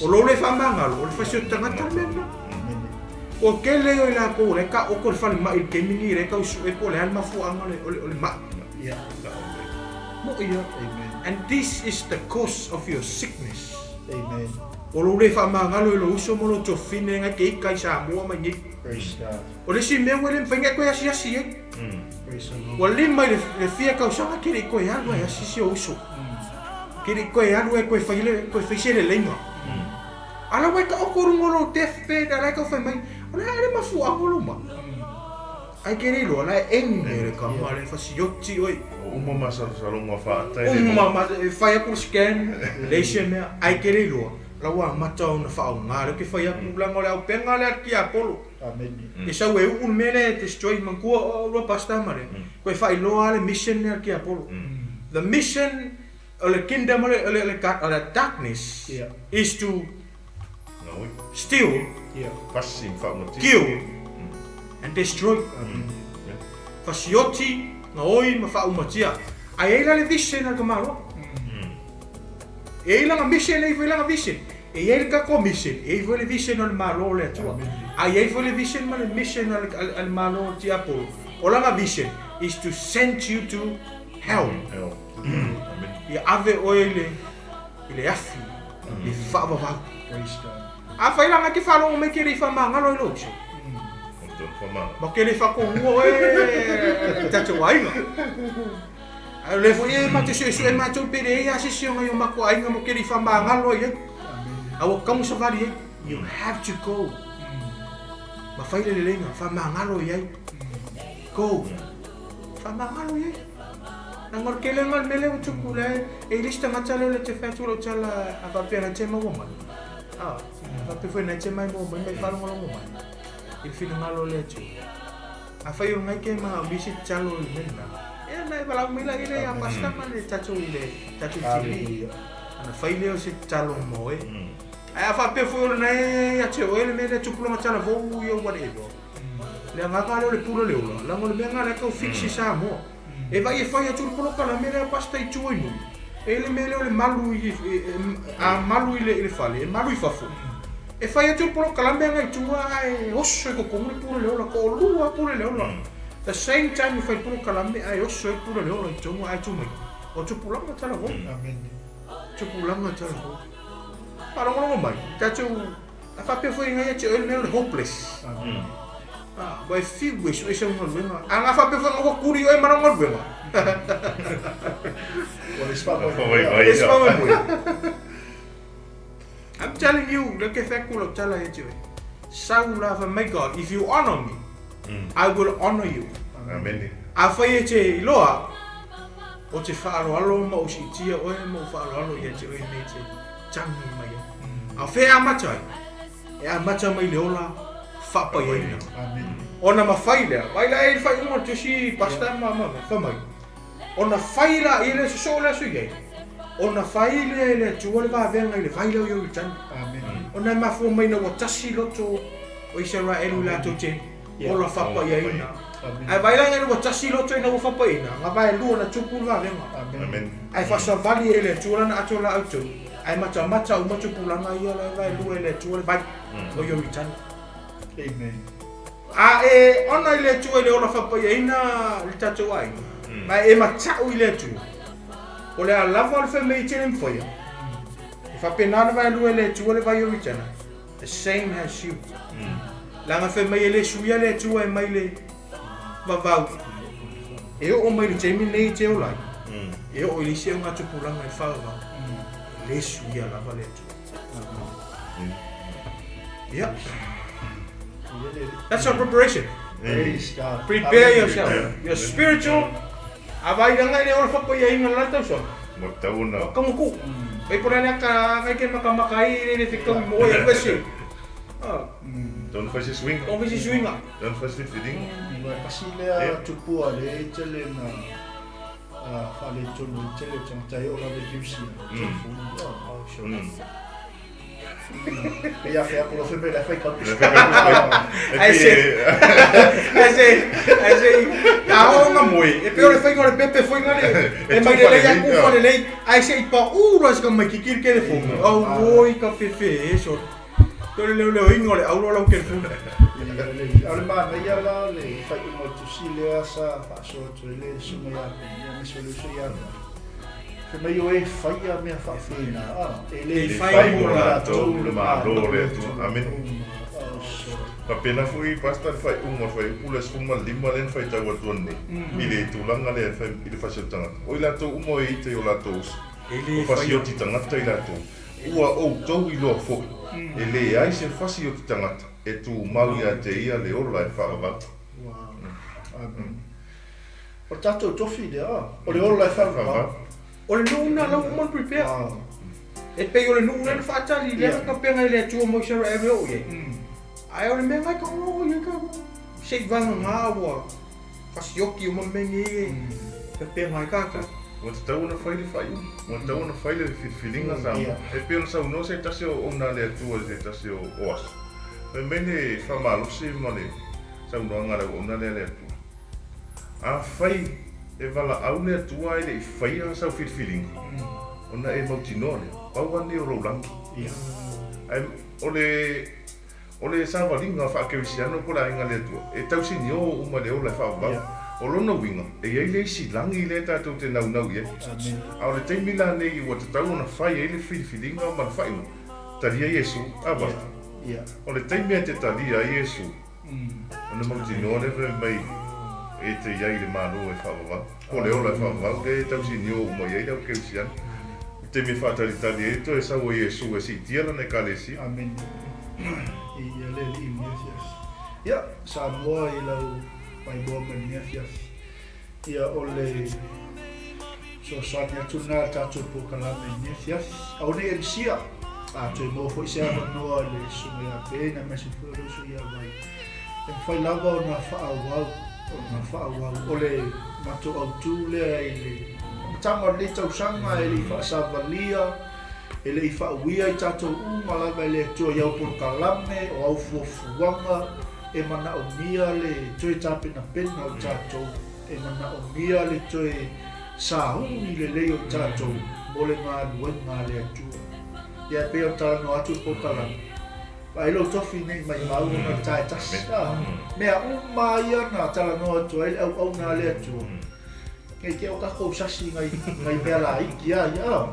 O lo le whamangalu. O le whasi o tangata mena. O ke le o la ko le ka o ko le fale mai ke mini le ka usu e po le alma fu anga le o le ma. Yeah. Mo ia. Amen. And this is the cause of your sickness. Amen. O lo le fa mangalo lo uso mo lo tofine nga ke kai sa mo mai ni. Praise God. O le si me wele mfainga ko ya si si e. Praise the Lord. O le mai le fia ka usa ke le ko ya lo ya si si uso. Ke le ko ya lo ko fa le ko fa se le lenga. Ala wai ka okoro lo deathbed ala ka fa mai. Ala ale mafu angolo ma. Ai ke le lo ala enge le ka ma le fa si yoti oi. O uma ma salonga fa tai le. Uma ma fa ya ku scan le se me ai ke le lo. La ua mata ona fa nga le ke fa ya ku la ngole au penga le ki apolo. Amen. E sa we un mele destroy mankua o lo pasta mare. Ko fa ilo ale mission le ki apolo. The mission o le kingdom o le darkness is to steal, kill, and destroy. Fasioti, ngaoi, ma whaumatia. Ai eila le vision al kamalo. E eila nga mission, e eila nga vision. E eila ka ko mission, e eila le vision al malo le atua. Ai eila le vision ma le mission al malo ti apolo. Ola nga vision is to send you to hell. Ia ave oe i le afi, i whaavavau. Praise God. A whai langa ke whalongo mai ke le whamangalo i lo uso. Ma ke le whakohua e tātou ainga. A le fo e ma te sue sue ma tau pere e asisi o ngai o mako ainga mo ke le whamangalo i ai. A ua kamu safari e. You have to go. Ma whai le lenga whamangalo i ai. Go. Whamangalo i ai. Na ngor ke le ngal mele o tuku le e lista ngata le te whatu lo tala a wapea na te maua mai. Ah, wapea fwe na te mai mo mai mai whalongolongo mai. I le finagalo o le Atua. Afai o lengai ke manaomia se tatalo i le mea lena, ia na e valaau mai la i le pastor ma le tatou i le tatou TV. Ona fai lea o se tatalo mo oe. Ae a faapea foi o lena e ia te oe le mea lea tupulaga talavou ia whatever. Le agaga lea o le pule o le ola, leaga o le mea lena lea e tau fix i Samoa. E vaai e fai atu le polokalame lea a pastor i tua i nuu, e le mea lea o le malu i, a malu i le fale, e malu i fafo. E fai atu le polokalame agai i tua ae oso i totonu le pule le ola, toalua lava pule le ola. The same time e fai polokalame ae oso ai le pule le ola i totonu ae tu mai. O tupulaga talavou. Tupulaga talavou. Faalogologo mai, tatou, a faapea foi ia te oe le mea o le hopeless. Ua e fiu e sue sau galuega. A na faapea foi ua kuli oe ma lau galuega. Ua le isi faamoemoe. I'm telling you, le ke fai atu lau tala ia te oe. Sau la fai mai God, if you honor me, I will honor you. Amen. Afai e te iloa, o te faaaloalo ma ou siitia oe ma ou faaaloalo ia te oe me te tagi mai ai. A o fea e amata ai? E amata mai le ola faapaiaina. Ona mafai lea, vaai la e i le faaiuga o le Tusi Pastor ma ma fai mai. Ona fai la ia le sosoo le aso i ai. Ona fai lea e le Atua le vavega i le vai lea o Ioritani. Ona e mafua mai ina ua tasi loto o Isaraelu i latou te ola faapaiaina. Ae vaai la ina ua tasi loto ina ua faapaiaina, na vaelua na tupu le vavega. Ae faasavali e le Atua lana ato laau tou, ae matamata uma tupulaga ia la e vaelua e le Atua le vai o Ioritani. A e ona i le Atua i le ola faapaiaina le tatou aiga, ma e mata'u i le Atua, o le a lava le fai mai e te le mafaia, e faapena ona vaelua e le Atua le vai o Ioritani. The same as you. Leaga fai mai e le suia le Atua e mai le vavau. E oo mai le taimi lenei e te ola ai, e oo i le isi augatupulaga i le faavavau, e le suia lava le Atua. Yeah. That's our preparation. Praise God. Prepare yourself. Your spiritual. A vai langa i le ola whapaiainga le tau soa. Mo tau ona. Ka moku. Pai pora lea ka ngai ke makamaka ai le le fekau mo oe aua se. Don't fai se suiga. Don't fai se suiga. Don't fai se filifiliga. Ua e pasi lea tupua le e tele na faaletonu i tele o tagata e oo lava i Niu Sila. Pei a whea koro whemei la whai kaupu. Ai se, ai se, ai se, a o nga moe, e pe o le whainga o le pepe whainga le, e mai le lei a kufa le lei, ai se i pa ura se ka mai kikiri ke le fonga. Au oi ka fefe e so. Te o le leo leo inga o le auro lau ke le fonga. A o le manaia la o le faaiuga o le tusi lea sa faasoa atu ai le susuga ia Peni, aemaise o le uso ia Peni. Fai mai o e faia mea faapena, e le fai mo latou le Malo o le Atua. Amene. Faapena foi Pastor le faaiuga o le fuaiupu le 15 lea na faitau atu anei i le tulaga lea i le fasi o le tagata. O i latou uma o e ita i o latou uso, o fasioti tagata i latou, ua outou iloa foi, e leai se fasi o te tagata e tumau ia te ia le ola e faavavau. O le tatou tofi lea, o le ola e faavavau. O le nuu lena la ua uma ona prepare. E pei o le nuu lea na faatali lea na tapena e le Atua mo Isaraelu e oo i ai. Ae o le mea lena e tau oo i ai tatou. Se i vagana ua fasioki uma mea nei e tapena ai tatou. Ua tatau ona fai le faaiuga, ua tatau ona fai le filifiliga Samoa. E pei ona saunoa se tasi o auauna a le Atua i se tasi o aso, fai mai le faamalosi ma le saunoaga a le auauna lea a le Atua. Afai e valaau le Atua ae le i faia sau filifiliga, ona e mautinoa lea, pau lava lenei o lou lagi. Ae o le, o le savaliga faakerisiano po o le aiga a le Atua, e tausinio uma i le ola e faavavau. O lona uiga, e i ai le isi lagi lea tatou te naunau i ai. A o le taimi la nei ua tatau ona fai ai le filifiliga ma le faaiuga, talia Iesu, a basta. O le taimi e te talia ai Iesu, Ona mautinoa lea fai mai e te i ai i le Malo e faavavau, po o le ola e faavavau lea e tausinio uma i ai le au kerisiano. I le taimi e faatalitali ai toe sau o Iesu e siitia lana Ekalesia. Amene. Ia le Alii i lenei afiafi. Ia, Samoa i lau maimoa mai lenei afiafi. Ia, o le fesoasoani atu lena a le tatou polokalame i lenei afiafi. Aua ne i alisia, a toe maua foi se avanoa i le Susuga ia Ben aemaise foi o le uso ia Vai. E mafai lava ona faaauau, ona faaauau. O le matou autu lea i le amataga o lenei tausaga e le i faasavalia, e le i faauia i tatou uma lava e le Atua i au polokalame, o au fuafuaga, e manaomia le toe tapenapena o tatou, e manaomia le toe sauni lelei o tatou mo le galuega a le Atua. Ia e pei ona talanoa atu le polokalame, Vaai lou tofi nei maimau ona o le tae tasi. Mea uma ia na talanoa atu ai le auauna a le Atua. Nei te o tatou sasi nai nai mea laiti a ia.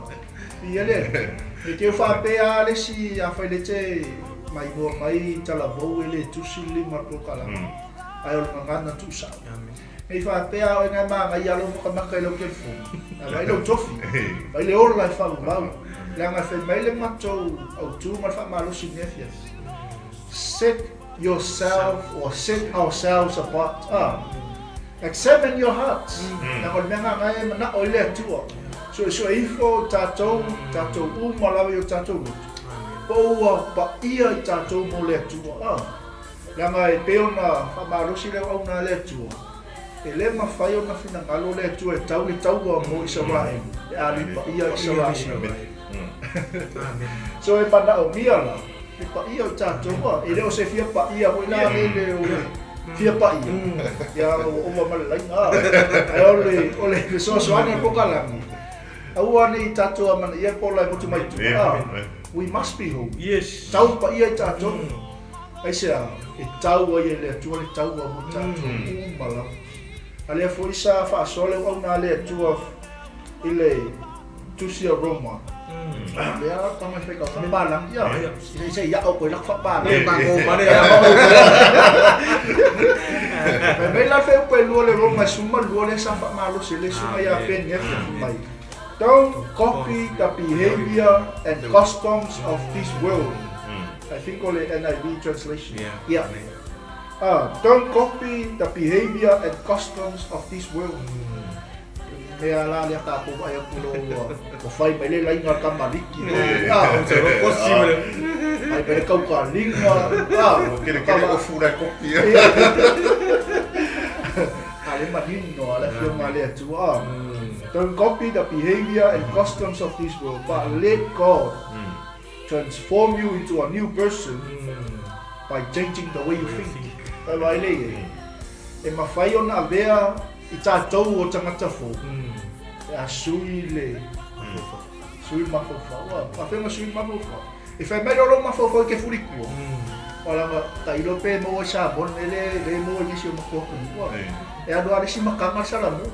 Ia le. Nei te o faapea a le isi afai le te maimoa mai talavou e le tusi le lima o le polokalame. Ae o le gagana tuusao. Nei faapea oe na manaia lou makamaka i lau telefoni. Ae vaai lou tofi. Vaai le ola e faumau. Leaga e fai mai le matou autu ma le faamalosi i lenei afiafi. Set yourself or set ourselves apart. Ah. Examine your hearts. Leaga o le mea lena e manao ai le Atua. Suesue ifo tatou, tatou uma lava i o tatou loto. Po o ua paia i tatou mo le Atua. Ah. Leaga e pei ona faamalosi le auauna a le Atua, e le mafai ona finagalo le Atua e tau le taua mo Isaraelu, e ali paia Isaraelu. So e manaomia la le paia o tatou, e le o se fia paia foi la lele o le fia paia, ia ua ova ma le laina, ae o le o le fesoasoani o le polokalame, aua ne i tatou amanaia le pola e motu mai tua, we must be holy. Yes. Tau paia i tatou. Aisea? E tau ai e le Atua le taua mo tatou uma lava. A lea foi sa faasoa le auauna a le Atua i le Tusi a Roma. Lea tama i whaikau whakapālangi ia. I se i ao koe lak whakapālangi. Fai mai la whai upe lua le Roma e suma lua le sa whakamalosi le suma ia peni e mai. Don't copy the behavior and customs of this world. I think o le NIV translation. Yeah. Don't copy the behavior and customs of this world. Mea la lea tatou vaai atu loa ua ua fai mai le laina a le tamaliki. Fai mai le kaukaliga. Ua kelekele ofu la e kopi. A le manino a le afioga a le Atua. Don't copy the behavior and customs of this world, but let God transform you into a new person by changing the way you think. Tau ai le ia. E mafai ona avea i tatou o tagata fou, e a sui le sui mafaufau. Ua faafeai ona sui mafaufau. E fai mai loa lou mafaufau i ke fulikua. Ua lava tailo pe maua i Samoa le le le maua i nisi o matua atunuu. E alu lava le isi makaga le salamu.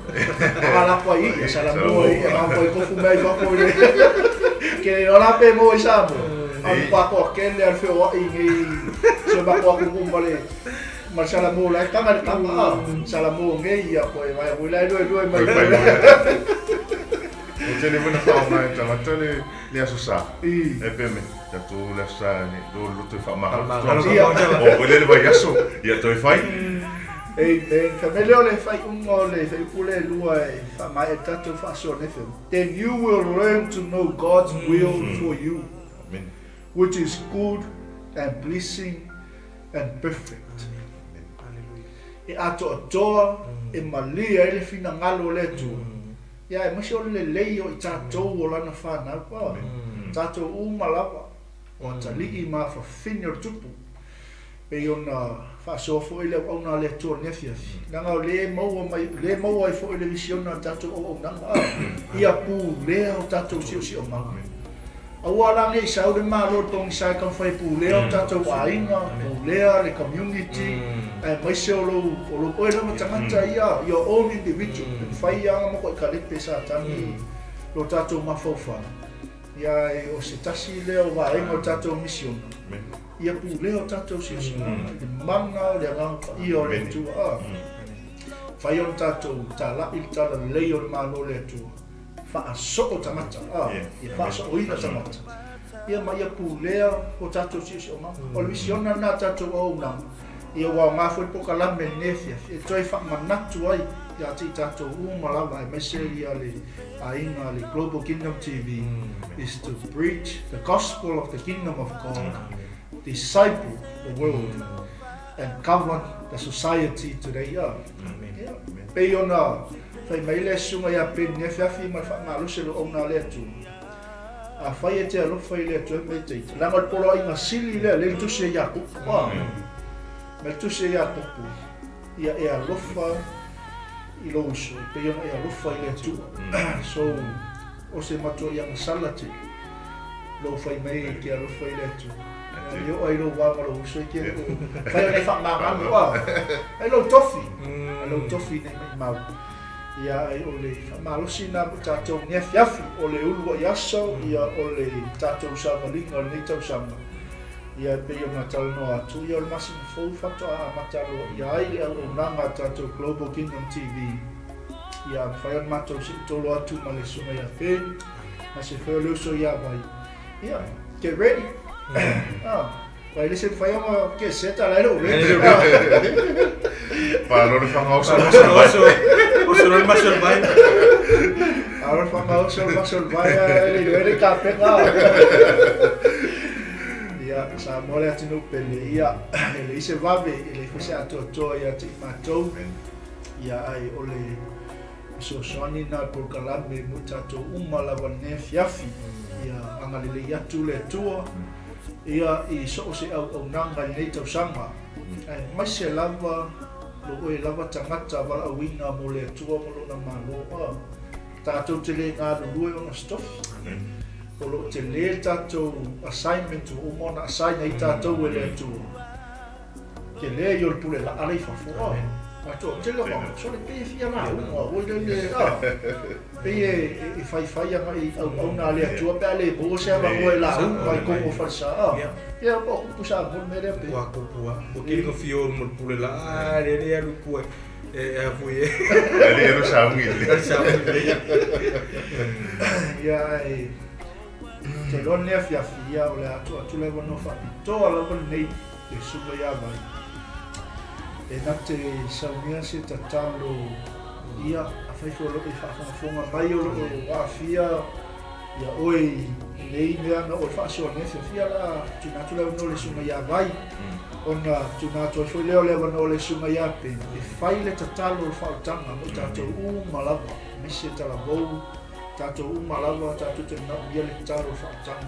A lako ai ia salamu ai ia ma koe kofu mea i fafo i le. Ke le iloa la pe maua i Samoa. Alu pakoa kele a le feoai nei si o matou atunuu ma le ma le salamu la e taga le taga a. Salamu nei ia koe vai hui la e lue lue mai. Ua tele foi na faaaoga e tagata le le Aso Sa. E pe me tatou le Aso Sa ne lo loto e faamagalo. O foi le le vaiaso ia toe fai. Amen. Fai mai lea o le faaiuga o le fuaiupu lea e lua e faamaea i le tatou faasoa nei fai mai, Then you will learn to know God's will for you, which is good and pleasing and perfect. E atoatoa, e malie ai le finagalo o le Atua. Ia, aemaise o le lelei o i tatou o Lana whanau. Oh, tatou uma lava, o atalii ma afafine o le tupu. Pei ona faasoa foi le auauna a le Atua i lenei afiafi. Leaga o lea e maua mai, lea e maua ai foi le visiona a le tatou auaunaga, a, ia pulea o tatou siosiomaga. Aua la ne i sau le Malo o le pogisa e taumafai e pulea o tatou aiga, pulea le community, aemaise o lou, o lou oe lava tagata ia, your own individual, e mafai lava ona matua kalepe Satani lo tatou mafaufau. Ia e o se tasi lea o vaega o le tatou misiona, ia pulea o tatou siosiomaga i le mana o le Agaga Paia o le Atua. A, mafai ona tatou talai le talalelei o le Malo o le Atua, faasoo tagata, a, ia faasooina tagata, ia ma ia pulea o tatou siosiomaga. O le misiona lena a tatou auaunaga, ia ua aoga foi le polokalame i lenei afiafi e toe faamanatu ai ia te i tatou uma lava aemaise ia le aiga le Global Kingdom TV is to preach the gospel of the kingdom of God, disciple the world. and govern the society today. Ia. Ia. Pei ona fai mai le susuga ia Ben i afiafi ma le faamalosi o le auauna a le Atua, Afai e te alofa i le Atua ma e te ita, leaga o le poloaiga sili lea, lea i le tusi a Iakopo, ma le tusi a Iakopo, ia e alofa i lou uso, e pei ona e alofa i le Atua. So, o se matuai agasala tele lou fai mai e te alofa i le Atua. E oo ai lou va ma lou uso e te fai ona e faamagalo, ai lou tofi, ai lou tofi nei maimau. Ia, ai o le faamalosi lena mo tatou nei afiafi, o le uluai aso, ia o le tatou savaliga o lenei tausaga. Ia e pei ona talanoa atu, ia o le masina fou faatoa amata aloaia ai le auaunaga a tatou Global Kingdom TV. Ia mafai ona matou seitolo atu ma le susuga ia Ben, ma se foi o le uso ia Vai. Ia, get ready. Ah, vai le se mafai ona get set ala e lou ready. Palo le fagaoso le maso vai. Oso le maso vai. Alo le fagaoso le maso vai, e le iloa le kapega. Ia, Samoa le atunuu pele, ia, e leai se vave, e leai foi se atoatoa ia te i matou. Ia, ai o le fesoasoani lena o le polokalame mo i tatou uma lava i lenei afiafi. Ia agalelei atu le Atua ia i so o se auaunaga i lenei tausaga, aemaise lava lo oe lava tagata valaauina mo le Atua ma Lona Malo. A tatou te le galulue ona se tofi. O lo o tele le tatou assignment ua uma ona assign ai tatou e le Atua. Tele ia o le pule laa le i fafo. A toatele o matou, sole pei e fia lauga oi le le a. Pei e faifai agai i auauna a le Atua pe a le maua se avanoa e lauga ai tonu o falesa a. Ia po o kupu Samoa le mea lea pe. Ua kupu a. Ua kili ka fio mo le pule laa le le alu tua e a fui e. E le alu saungi le. Alu saungi le. Ia e te iloa lenei afiafi ia o le a tuu atu le avanoa faapitoa lava lenei le susuga ia Vai e na te saunia se tatalo ia afai foi o lo o e faafogafoga mai o lo o aafia ia oe i nei mea na oe faasoa nei afiafi la a tuuina atu le avanoa i le susuga ia Vai ona tuuina atu ai foi lea o le avanoa i le susuga ia Ben e fai le tatalo o le faaolataga mo i tatou uma lava aemaise talavou tatou uma lava tatou te manaomia le tatalo o le faaolataga.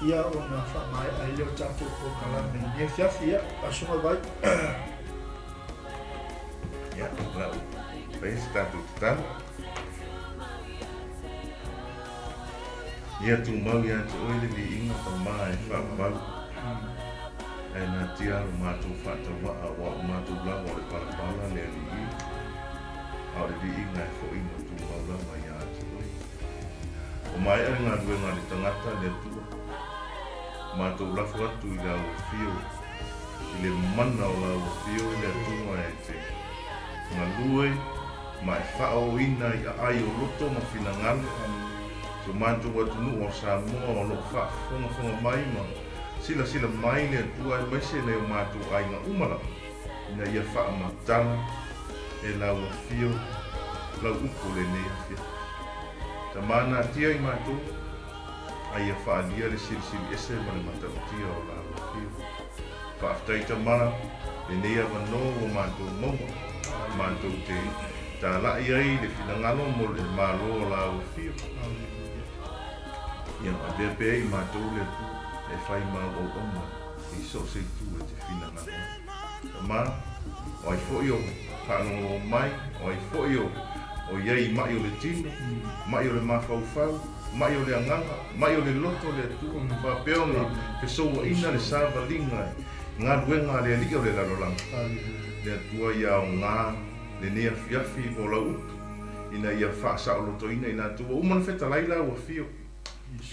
Ia ona faamaea ai lea o tatou polokalame i lenei afiafi. Ia, lau Susuga Vai. Ia, lau fai se tatou tatalo. Ia tumau ia te oe le viiga Tama e faavavau, ae natia lo matou faatauaa aua o matou lava o le palapala le Alii, a o le viiga e fo'i ma tumau lava ia te oe. Ua maea le galuega a le tagata, le Atua. Matou lafo atu i lau afio, i le mana o lau afio i le Atua e te galue ma e faaooina i aai o loto ma finagalo si o matou atunuu o Samoa o lo o faafogafoga mai ma silasila mai le Atua aemaise nai o matou aiga uma lava ina ia faamatala e lau afio lau upu lenei afiafi. Tama natia i matou, a ia faaalia le silisili ese ma le matautia o lau afio. Faafetai Tama, lenei avanoa ua matou maua, matou te talai ai le finagalo mo le Malo o lau afio. Ia avea pea i matou le Atua e fai ma auauauna i so o se itu e te finagalo ai. Tama, o ai foi o faalogologo mai, o ai foi o o i ai i maʻi o le tino, maʻi o le mafaufau, maʻi o le agaga, maʻi o le loto o le Atua, faapea ona fesouaina le savaliga i galuega a le Alii o le lalolagi. Le Atua ia aoga lenei afiafi mo lau upu, ina ia faasaolotoina i latou ua uma ona fetalai lau afio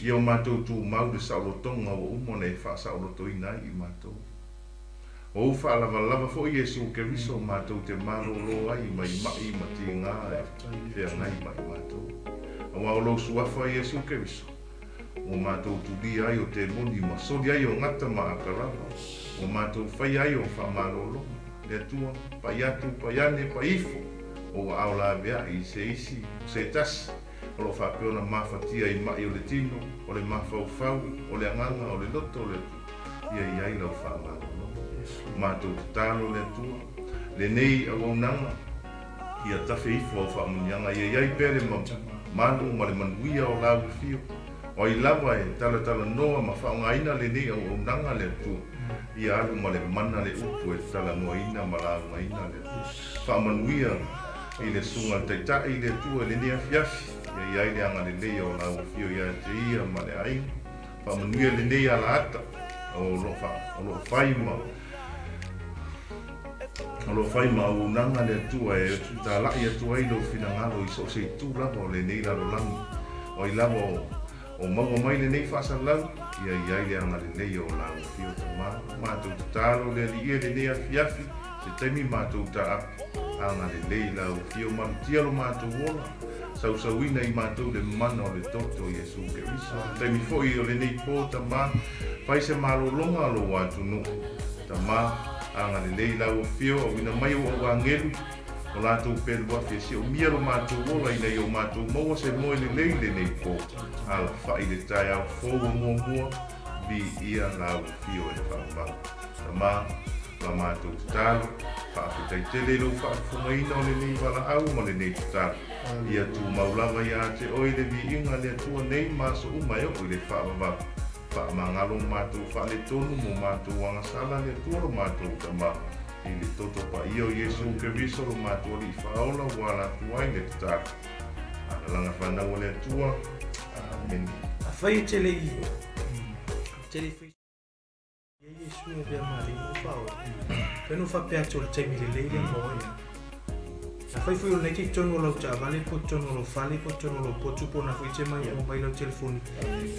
ia o matou tumau le saolotoga ua uma ona e faasaolotoina ai i matou. O ou faalavalava foi Iesu Keriso matou te malolo ai mai maʻi ma tiga e feagai ma i matou. Aua o lou suafa Iesu Keriso, ua matou tulia ai o temoni ma soli ai o gata ma akalava, ua matou faia ai o faamalologa. Le Atua, pai atu, pai ane, pai ifo, o ua aao laveai i se isi, o se tasi, o lo o faapea ona mafatia i maʻi o le tino, o le mafaufau, o le agaga, o le loto o le Atua, ia i ai lau faamalologa. Matou tatalo le Atua, lenei auaunaga, ia tafe ifo au faamanuiaga, ia i ai pea le malu ma le manuia o lau afio. O ai lava e talatalanoa ma faaaogaina lenei auaunaga le Atua, ia alu ma le mana le upu e talanoaina ma laugaina le Atua. Faamanuia i le susuga i le Taitai i le Atua i lenei afiafi, ia i ai le agalelei o lau afio ia te ia ma le aiga. Faamanuia lenei alaata o lo o fai ma o lo o fai ma auaunaga le Atua e talai atu ai lou finagalo i so o se itu lava o lenei lalolagi. O ai lava o maua mai lenei faasalalau, ia i ai le agalelei o lau afio Tama. Matou tatalo le Alii e lenei afiafi, se taimi matou taape, agalelei lau afio malutia lo matou ola, sausauina i matou le mana o le toto o Iesu Keriso. Taimi foi o lenei po Tama, fai se malologa lou atunuu. Tama, agalelei lau afio, auina mai o au agelu, o latou pelu afi e siomia lo matou ola ina ia o matou maua se moe lelei lenei po. Alafai le taeao fou o muamua, viia lau afio e le faavavau. Tama, la matou tatalo, faafetai tele i lou faafofogaina o lenei valaau ma lenei tatalo. Ia tumau lava ia te oe le viiga le Atua nei ma aso uma e oo i le faavavau. Faamagalo matou faaletonu mo matou agasala le Atua lo matou Tama. I le toto paia o Iesu Keriso lo matou Alii Faaola ua ala atu ai le tatalo. Alalaga fanau o le Atua. Amene. Afai e te le i te le i ia Iesu e avea ma Alii ma Faaola. Pe no faapea atu o le taimi lelei lea mo oe. Afai foi o lenei te i totonu o lau taavale po o totonu o lou fale po o totonu o lou potu po o na foi e te mai o mai lau telefoni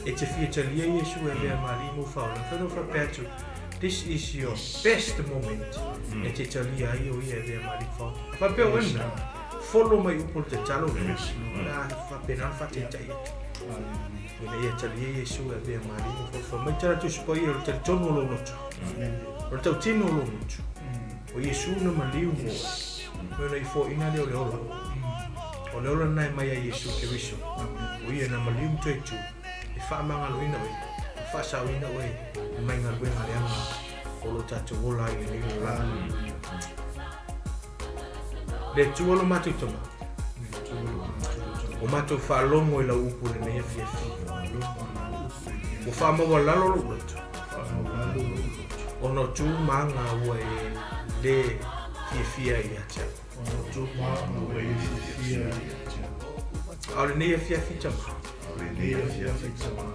e te fia talia Iesu e avea ma Alii ma Faaola. Afai no faapea atu, this is your best moment e te talia ai o ia e avea ma Alii ma Faaola. Faapea o ena, follow mai upu o le tatalo lea. La faapena ona faataitai atu. Ina ia talia Iesu e avea ma Alii ma Faaola. Mai tala Tusi Paia o le talitonu o lou loto. O le tautino o lou loto. O Iesu na maliu mo oe. Ona i foaiina lea o le ola. O le ola lena e mai a Iesu Keriso. O ia na maliu ma toe tu e faamagaloina oe, e faasaoina oe mai galuega leaga o lo tatou ola ai lenei lalolagi. Le Atua lo matou Tama, o matou faalogo i lau upu i lenei afiafi. Ua faamaualalo lou loto, ona o tu ma aga ua e le fiafia ai ia te au. A o lenei afiafi Tama,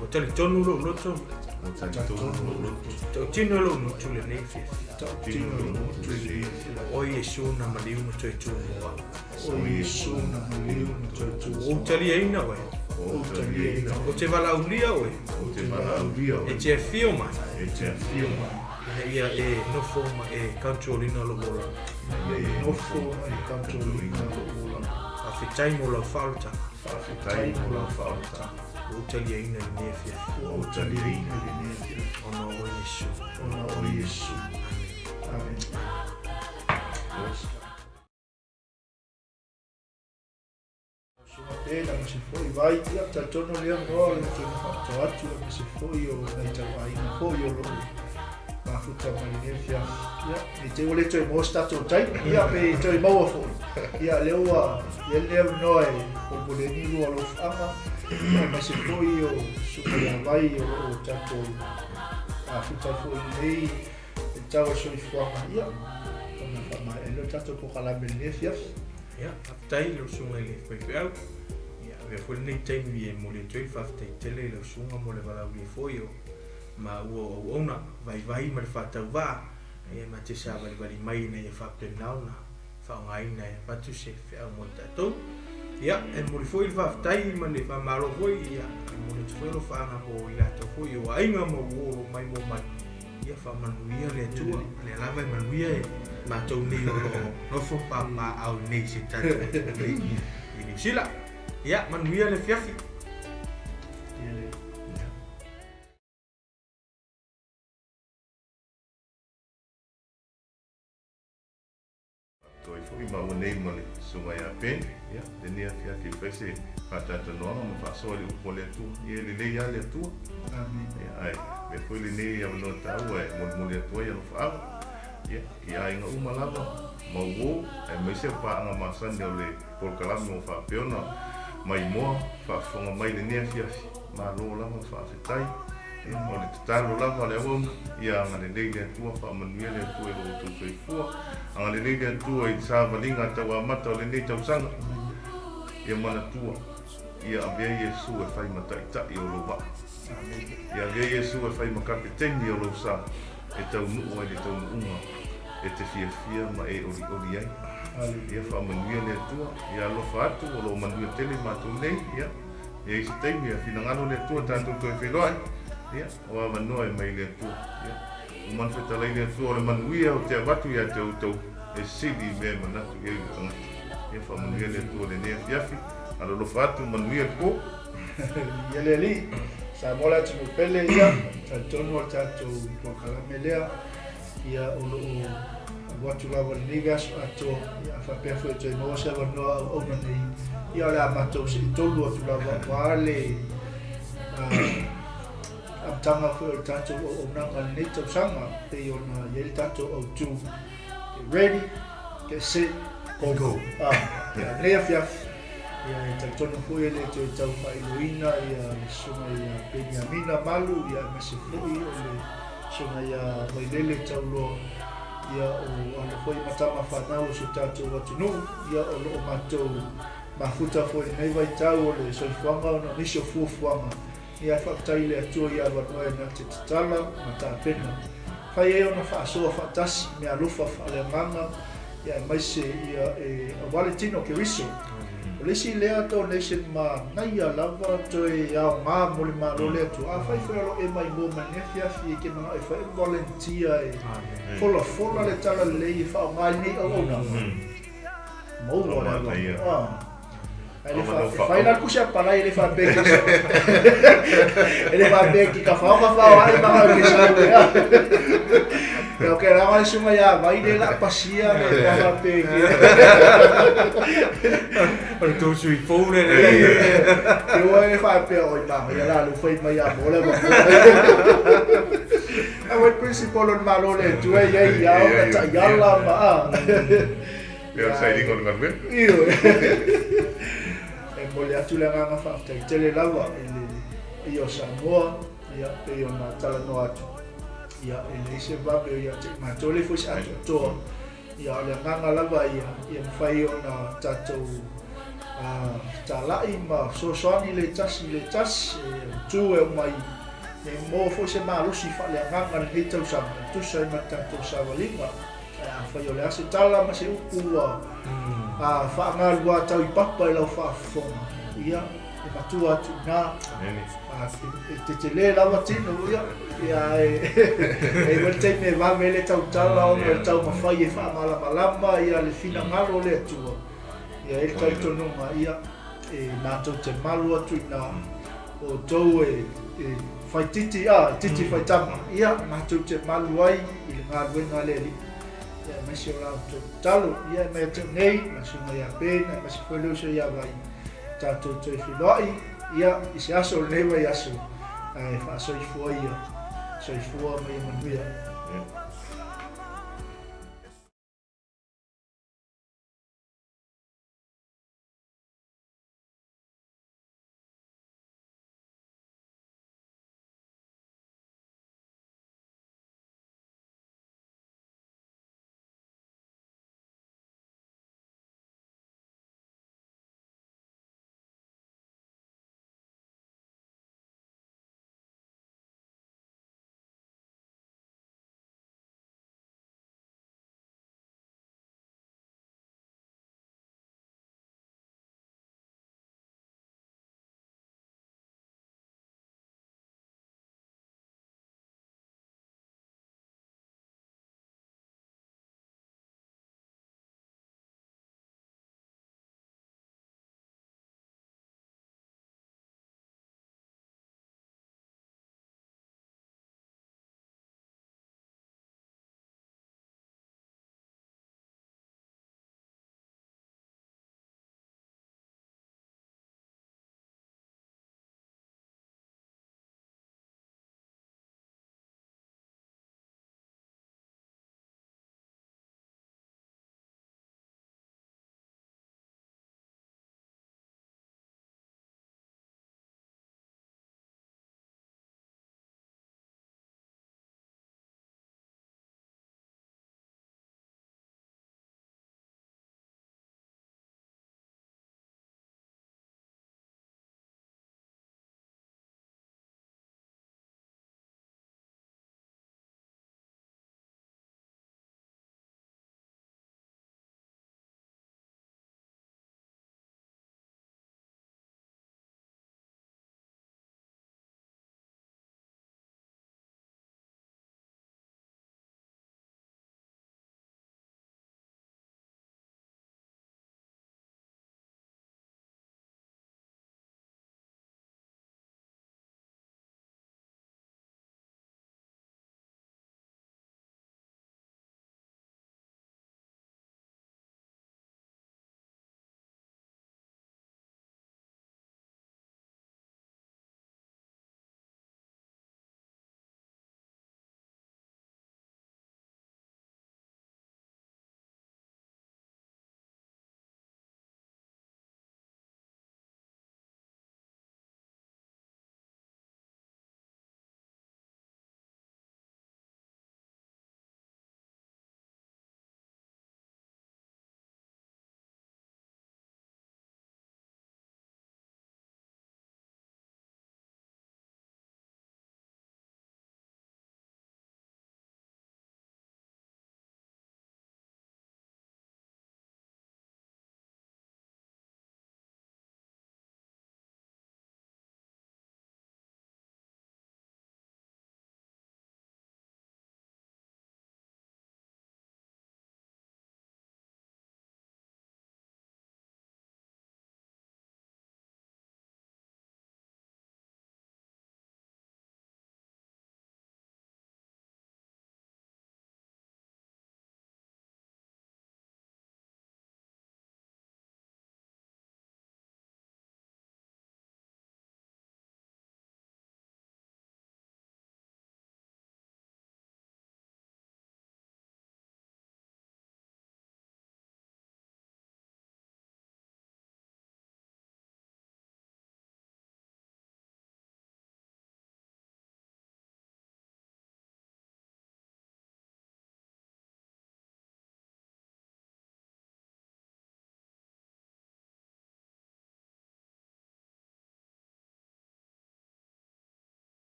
ua talitonu lou loto, tautino lou gutu lenei afiafi. O Iesu na maliu ma toe tu mo au. Ua ou taliaina oe. Ou te valaaulia oe. E te afio mai. Ina ia e nofo ma e control-ina lou olaga. Faafetai mo lau faaolataga. Ua ou taliaina i lenei afiafi. Ona o oe Iesu. Amene. Susuga pe la aemaise foi vai, ia talitonu lea noa o le toe faatoa atu aemaise foi o nai tauaiga foi o loo mafuta mai lenei afiafi. Ia nei te i ua le toe maua se tatou taimi, ia pe toe maua foi. Ia lea ua i ai lenei avanoa e molimoli ai ni lua alofaaga, ia aemaise foi o susuga ia Vai o loo tatou mafuta ai foi i lenei tau o le soifuaga. Ia ona faamaea ai lea o le tatou polokalame i lenei afiafi. Ia, faafetai i lau susuga i le faifeau. Ia, avea foi lenei taimi e momoli atu ai le faafetai tele i lau susuga mo le valaaulia foi o maua o auauna vaivai ma le faatauvaa, ia ma te savalivali mai ina ia faapena ona faaaogaina e avatu se feau mo i tatou. Ia, e momoli foi le faafetai ma le faamalo foi, ia, e momoli atu foi alofaaga mo i latou foi o aiga ma uo o lo o maimoa mai. Ia faamanuia le Atua, o lea lava e manuia e matou nei o lo o nofo papaaao nei i se tatou atunuu nei i Niu Sila. Ia manuia le afiafi. Faatoai foi maua nei ma le Susuga ia Ben, ia, lenei afiafi e fai se faatalatalanoaga ma faasoa i le upu a le Atua. Ia e lelei lava le Atua. Ia, ae avea foi lenei avanoa taua e molimoli atu ai alofaaga. Ia, i aiga uma lava, ma uō, aemaise o paaga masani o le polokalame ua faapea ona maimoa faafofoga mai i lenei afiafi. Malo lava faafetai. Ia, o le tatalo lava a le auauna, ia agalelei le Atua, faamanuia le Atua i lo outou soifua, agalelei le Atua i le savaliga tauamata o lenei tausaga. Ia manatua, ia avea Iesu e fai ma taitai o lou vaa. Ia avea Iesu e fai ma kapeteni o lou sa e taunuu ai le taunuuga e te fiafia ma e olioli ai. Ia faamanuia le Atua, ia alofa atu, o lo o manuia tele matou nei. Ia, i ai se taimi, ia finagalo le Atua tatou toe feiloai. Ia, o avanoa e mai le Atua. Ia, ua manufetalai le Atua o le manuia ou te avatu ia te outou e sili i mea e manatu i ai le tagata. Ia faamanuia le Atua i lenei afiafi. Alolofa atu, manuia le po. Ia le Alii, Samoa le atunuu pele, ia, talitonu o le tatou polokalame lea, ia, o lo o alu atu lava i lenei vaiaso atoa, ia, a faapea foi e toe maua se avanoa auauna nei, ia, o le a matou sei tolu atu lava aua le amataga foi o le tatou auaunaga i lenei tausaga, pei ona i ai le tatou autu, get ready, get set, go. Go. Ah, ia, lenei afiafi, ia, e talitonu foi e le toe tau faailoina ia le susuga ia Peniamina Malu, ia, aemaise foi o le susuga ia Vailele Tauloa, ia, o alo foi ma tama fanau o si o tatou atunuu, ia, o lo o matou mafuta foi i lenei vaitau o le soifuaga ona o nisi o fuafuaga. Ia, e faafetai i le Atua i avanoa e na te tatala ma tapena. Fai ai ona faasoa faatasi, meaalofa faaleagaga, ia aemaise ia e aua le tino o Keriso. O le isi lea donation manaia lava toe aoga mo le Malo o le Atua. Afai foi o lo o e maimoa mai lenei afiafi e te manao e fai e volunteer e folafola le talalelei e faaaoga ai lenei auaunaga, maua le avanoa. Ae le fa, e fai la le pusi a palai e le faapea ki e le faapea ki ka fao ka fao ai ma ke sau ea. Ia o ke la le sunga ia vai le la pasia le ka faapea ki. O le tou sui fou le le. Ke ua e faapea oi ma ia la lu fai mai a mo le ma. A wai principal o le malo le tu e ia ia o ka ta iala ma a. Pei o le sailiga o le galuega. Ioe. E momoli atu le agaga faafetai tele lava i le paia o Samoa, ia, pei ona talanoa atu, ia, e leai se vave o ia te i matou, e leai foi se atoatoa, ia, o le agaga lava ia, ia mafai ona tatou fetalai ma fesoasoani le tasi i le tasi, e tu e aumai, e maua foi se malosi faaleagaga i lenei tausaga e tusa ai ma le tatou savaliga. Ae afai o le a se tala ma se upu ua faagalua tau i papa i lau faafofoga, ia, e matua atu i ina. E tetele lava tino, ia, ia e i ai le taimi e vave ai le tautala ona o le taumafai e faamalamalama ia le finagalo o le Atua. Ia e i ai le talitonuga, ia, e matou te malu atu i ina, o outou e fai titi, a, e titi fai tama, ia, matou te malu ai i le galuega a le Alii, ia, aemaise o la outou tatalo, ia, e mai ia te au nei, ma le susuga ia Ben, aemaise foi le uso ia Vai, tatou toe feiloai, ia, i se aso o lenei vaiaso, ae faasoifua ia, soifua ma ia manuia. Ia.